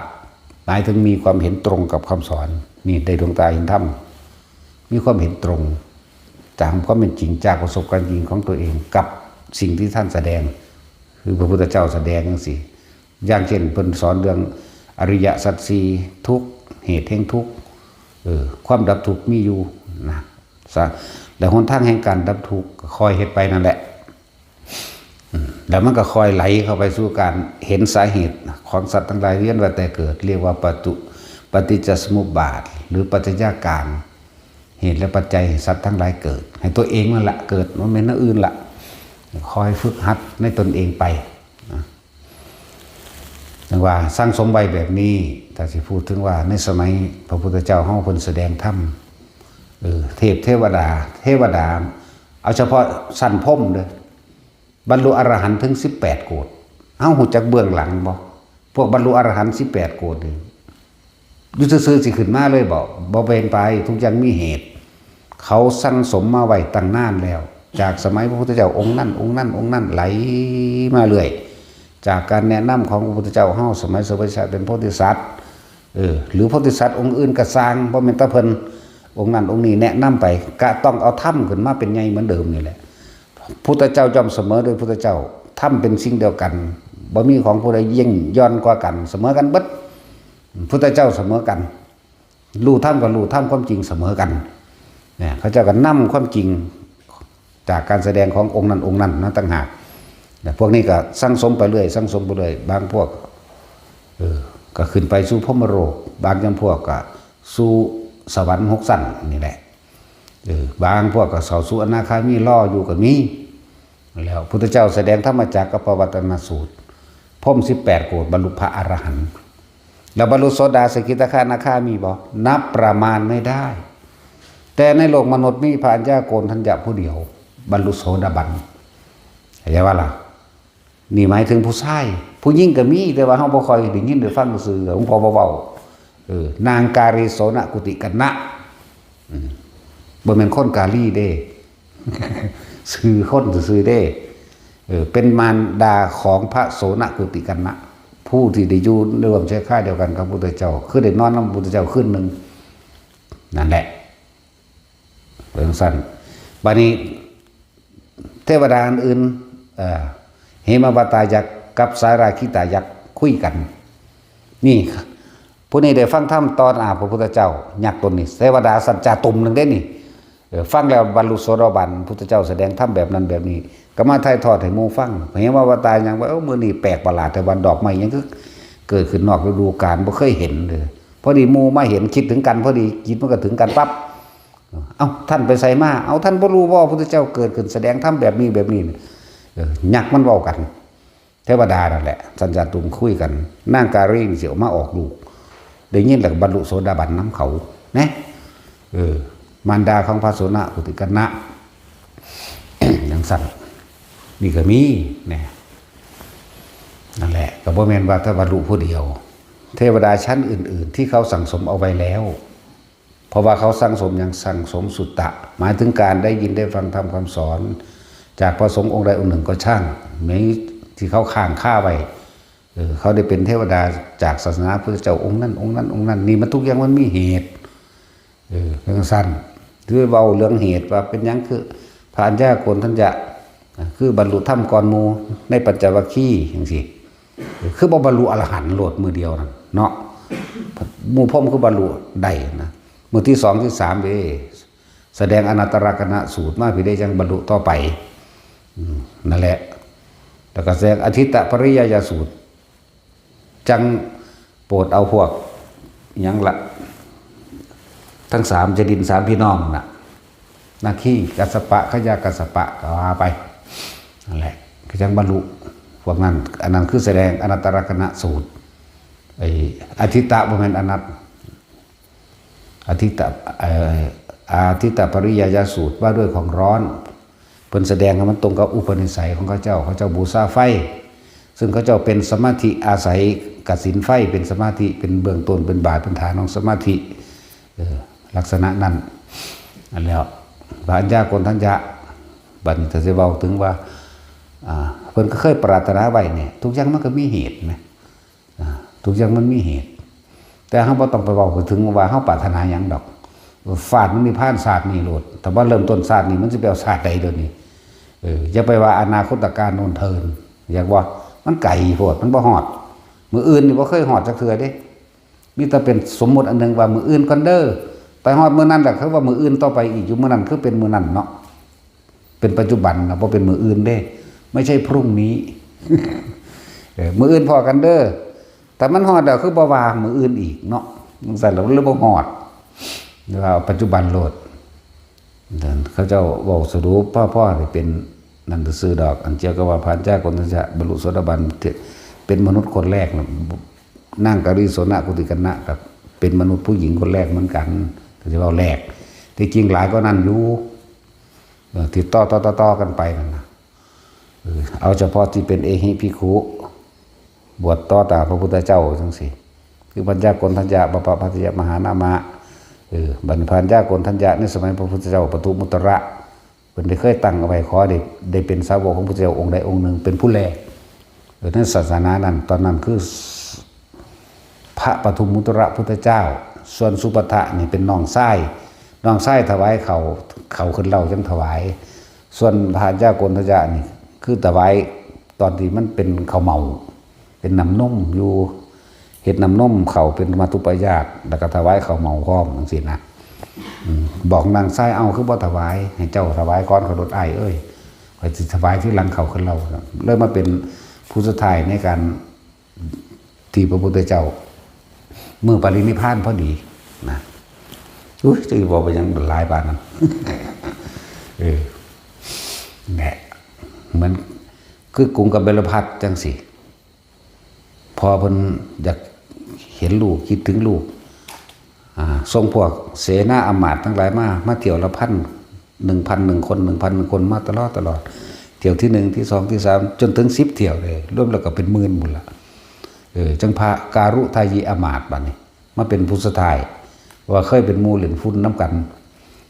หมายถึงมีความเห็นตรงกับคำสอน นี่ได้ดวงตาเห็นธรรม มีความเห็นตรงตามความเป็นจริงจากประสบการณ์จริงของตัวเองกับสิ่งที่ท่านแสดง คือพระพุทธเจ้าแสดงจั่งซี้ อย่างเช่นเพิ่นสอนเรื่องอริยสัจสี่ ทุกข์ เหตุแห่งทุกข์ เออ ความดับทุกข์มีอยู่นะ สะ แล้วหนทางแห่งการดับทุกข์ก็ค่อยเฮ็ดไปนั่นแหละ อืม แล้วมันก็ค่อยไหลเข้าไปสู่การเห็นสาเหตุของสัตว์ทั้งหลายเวียนว่ายแต่เกิด เรียกว่าปตุ ปฏิจจสมุปบาท หรือปัจจัยการ เหตุและปัจจัยให้สัตว์ทั้งหลายเกิด ให้ตัวเองนั่นแหละเกิด บ่แม่นแนวอื่นละ ค่อยฝึกหัดในตนเองไปนะ จั่งว่าสั่งสมไว้แบบนี้ ถ้าสิพูดถึงว่าในสมัยพระพุทธเจ้าเฮาเพิ่นแสดงธรรม เออ เทพเทวดา เทวดา เอาเฉพาะชั้นพรหมเด้อ บรรลุอรหันต์ถึงสิบแปดโกฏ เฮาฮู้จักเบื้องหลังบ่ พวกบรรลุอรหันต์สิบแปดโกฏนี่ อยู่ซื่อๆสิขึ้นมาเลยบ่ บ่เป็นไป ทุกอย่างมีเหตุ เขาสั่งสมมาไว้ตั้งนานแล้ว จากสมัยพระพุทธเจ้าองค์นั้น องค์นั้น องค์นั้น ไหลมาเรื่อย จากการแนะนำของพระพุทธเจ้าเฮา สมัยสมเด็จพระสัมมาสัมพุทธเจ้าเป็นโพธิสัตว์ เออ หรือโพธิสัตว์องค์อื่นก็ซ่าง บ่แม่นแต่เพิ่นองค์นั้นองค์นี้แนะนำไป ก็ต้องเอาธรรมขึ้นมาเป็นใหญ่เหมือนเดิมนี่แหละ พุทธเจ้าย่อมเสมอโดยพุทธเจ้า ธรรมเป็นสิ่งเดียวกัน บ่มีของผู้ใดยิ่งย่อนกว่ากัน เสมอกันเบิด พุทธเจ้าเสมอกัน รู้ธรรมก็รู้ธรรมความจริงเสมอกัน เนี่ย เขาเจ้าก็นำความจริงจากการแสดงขององค์นั้นองค์นั้นมาต่างหาก แต่พวกนี้ก็สั่งสมไปเรื่อย สั่งสมไปเรื่อย บางพวก เออ ก็ขึ้นไปสู่พรหมโลก บางจำพวกก็สู่สวรรค์หกชั้นนี่แหละ เออ บางพวกก็เข้าสู่อนาคามีรออยู่ก็มี แล้วพุทธเจ้าแสดงธรรมจักรกัปปวัตตนสูตร พรหมสิบแปดโกฏบรรลุพระอรหันต์ แล้วบรรลุโสดาสกิทาคานาคามีบ่ นับประมาณไม่ได้ แต่ในโลกมนุษย์มีพระอัญญาโกณฑัญญะผู้เดียว บรรลุโสดาบัน เข้าใจว่าล่ะ นี่หมายถึงผู้ชาย ผู้หญิงก็มี แต่ว่าเฮาบ่ค่อยได้ยินได้ฟังซื่อ หลวงพ่อบ่เว้า เออ นางกาลีโสนกุติกัณณะ อืม บ่แม่นคนกาลีเด้ ชื่อคนซื่อๆเด้ เออ เป็นมารดาของพระโสนกุติกัณณะ ผู้ที่ได้อยู่ร่วมใช้ค่ายเดียวกันกับพุทธเจ้า คือได้นอนนำพุทธเจ้าคืนหนึ่ง นั่นแหละ เป็นจั่งซั้น บัดนี้ เทวดาอันอื่น เอ่อ เหมวตายักษ์กับสาราคิตายักษ์คุยกัน นี่ ผู้นี้ได้ฟังธรรมต่อหน้าพระพุทธเจ้า ยักษ์ตนนี้ เทวดาชั้นจาตุมหนึ่งเด้นี่ เออ ฟังแล้วบรรลุโสดาบัน พุทธเจ้าแสดงธรรมแบบนั้นแบบนี้ ก็มาถ่ายทอดให้หมู่ฟัง เหมวตายังว่า เออ มื้อนี้แปลกประหลาด แต่วันดอกไม้ยังคือเกิดขึ้นนอกฤดูกาล บ่เคยเห็นเลย พอดีหมู่มาเห็น คิดถึงกัน พอดีจิตมันก็ถึงกันปั๊บ เอ้า ท่านไปไสมา เอ้า ท่านบ่รู้บ่ พุทธเจ้าเกิดขึ้นแสดงธรรมแบบนี้แบบนี้ เออ ยักษ์มันเว้ากัน เทวดานั่นแหละ ชั้นจาตุมคุยกัน นางกาลีนี่สิออกมาออกลูก ได้ยินแล้วก็บรรลุโสดาบันนำเขา นะ เออ มารดาของพระโสนกุติกัณณะ จั่งซั้น นี่ก็มี นะ นั่นแหละ ก็บ่แม่นว่าแต่บรรลุผู้เดียว เทวดาชั้นอื่นๆ ที่เขาสั่งสมเอาไว้แล้ว เพราะว่าเขาสั่งสมหยัง สั่งสมสุตตะ หมายถึงการได้ยินได้ฟังธรรมคำสอน จากพระสงฆ์องค์ใดองค์หนึ่งก็ช่าง ในที่เขาค้างคาไว้ เออ เขาได้เป็นเทวดาจากศาสนาพุทธเจ้าองค์นั้นองค์นั้นองค์นั้น นี่มันทุกอย่างมันมีเหตุ เออ จั่งซั้น คือเว้าเรื่องเหตุว่าเป็นหยังคือพระอัญญาโกณฑัญญะ คือบรรลุธรรมก่อนหมู่ในปัญจวัคคีย์จั่งซี้ คือบ่บรรลุอรหันต์โลดมื้อเดียวนั่นเนาะ หมู่พรหมคือบรรลุได้นะ มื้อที่สองที่สามเด้ แสดงอนัตตลกรณสูตรมาพี้เด้ จั่งบรรลุต่อไป อืม นั่นแหละ แล้วก็แสดงอทิตตปริยายสูตร จั่งโปรดเอาพวกหยังละ ทั้งสามจดินสามพี่น้องน่ะ นาคีกัสสปะ ขยะกัสสปะ ก็ว่าไป นั่นแหละ ก็จั่งบรรลุ พวกนั้น อันนั้นคือแสดงอนัตตลกรณสูตร ไอ้อทิตตะบ่แม่นอนัต อทิตตะ เอ่อ อทิตตปริยายสูตรว่าด้วยของร้อน เพิ่นแสดงให้มันตรงกับอุปนิสัยของเขาเจ้า เขาเจ้าบูชาไฟ ซึ่งเขาเจ้าเป็นสมาธิ อาศัยกสิณไฟเป็นสมาธิ เป็นเบื้องต้น เป็นบาท เป็นฐานของสมาธิ เออ ลักษณะนั้น อันแล้ว พระอัญญาโกณฑัญญะ บัดนี้ถ้าสิเว้าถึงว่า อ่า เพิ่นก็เคยปรารถนาไว้เนี่ย ทุกอย่างมันก็มีเหตุนะ อ่า ทุกอย่างมันมีเหตุ แต่เฮาบ่ต้องไปเว้าไปถึงว่าเฮาปรารถนาหยังดอก ฟาดมันนิพพานชาตินี้โลด แต่ว่าเริ่มต้นชาตินี้มันสิไปเอาชาติใดเดี๋ยวนี้ เออ อย่าไปว่าอนาคตกาลโน่นเทิน อยากว่ามันไกลโพด มันบ่ฮอด มื้ออื่นนี่บ่เคยฮอดจักเทื่อเด้ มีแต่เป็นสมมุติอันหนึ่งว่ามื้ออื่นก่อนเด้อ ไปฮอดมื้อนั้นแหละ คือว่ามื้ออื่นต่อไปอีก อยู่มื้อนั้นคือเป็นมื้อนั้นเนาะ เป็นปัจจุบันนะ บ่เป็นมื้ออื่นเด้ ไม่ใช่พรุ่งนี้ เออ มื้ออื่นพ้อกันเด้อ แต่มันฮอดแล้วคือบ่ว่ามื้ออื่นอีกเนาะ จั่งซั้นแล้วเลยบ่ฮอด เรียกว่าปัจจุบันโลด เขาเจ้าเว้าสรุป พ่อๆ นี่เป็นนั่นซื่อๆดอก อันเจ้าก็ว่าพระอัญญาโกณฑัญญะบรรลุโสดาบัน เป็นมนุษย์คนแรกน่ะ นางกาลีโสนกุติกัณณะก็เป็นมนุษย์ผู้หญิงคนแรกเหมือนกัน แต่ที่เว้าแรก ที่จริงหลายกว่านั้นอยู่ เออ ที่ต่อๆๆๆกันไปนั่นน่ะ เออ เอาเฉพาะที่เป็นเอหิภิกขุ บวชต่อตาพระพุทธเจ้าจั่งซี้ คือพระอัญญาโกณฑัญญะ บพพัทยมหานามะ เออ บัดนี้พระอัญญาโกณฑัญญะในสมัยพระพุทธเจ้าปทุมมุตตระ เพิ่นได้เคยตั้งเอาไว้ขอได้ ได้เป็นสาวกของพระพุทธเจ้าองค์ใดองค์หนึ่งเป็นผู้แรก เออ ในศาสนานั้น ตอนนั้นคือ พระปทุมมุตตระพุทธเจ้า ส่วนสุภัททะนี่เป็นน้องชาย น้องชายถวายเขา เขาขึ้นเหล้าจั่งถวาย ส่วนพระอัญญาโกณฑัญญะนี่คือถวายตอนที่มันเป็นข้าวเหมา เป็นน้ำนมอยู่ เฮ็ดน้ำนมเข้าเป็นมัตถุปายาต แล้วก็ถวายข้าวเหมาพร้อมจั่งซี้นะ อืม บอกนางชาย เอ้า คือบ่ถวาย ให้เจ้าถวายก่อน ขอโทษอ้ายเอ้ย ข้อยสิถวายทีหลังเข้าขึ้นเหล้า เลยมาเป็นผู้สุดท้ายในการ ที่พระพุทธเจ้า มื้อปรินิพพานพอดีนะ อุ้ยจะบอกไปยังหลายปานนั้น เออแหละเหมือนคือกรุงกบิลพัสจังสิ พอเพิ่นอยากเห็นลูก คิดถึงลูก อ่าส่งพวกเสนาอำมาตย์ทั้งหลายมา มาเที่ยวละพัน หนึ่งพันหนึ่งคน หนึ่งพันหนึ่งคน มาตลอดตลอด เที่ยวที่หนึ่ง ที่สอง ที่สาม จนถึงสิบเที่ยวเลย รวมแล้วก็เป็นหมื่นหมดละ เออจังพาการุทายีอำมาตย์บัดนี้ มาเป็นผู้สุดท้าย ว่าเคยเป็นหมู่เล่นฝุ่นน้ำกัน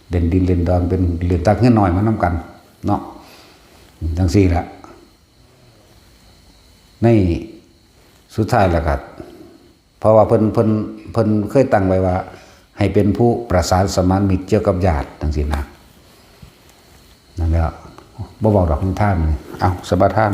เล่นดินเล่นดอน เป็นเล่นตักเงินน้อยมาน้ำกัน เนาะ จังซี่ละ ในสุดท้ายแล้วก็ เพราะว่าเพิ่นเพิ่นเพิ่นเคยตั้งไว้ว่า ให้เป็นผู้ประสานสมานมิตรเกี่ยวกับญาติจังซี่นะ นั่นแหละ บ่เว้าดอกนิทานนี่ เอ้า สมาทาน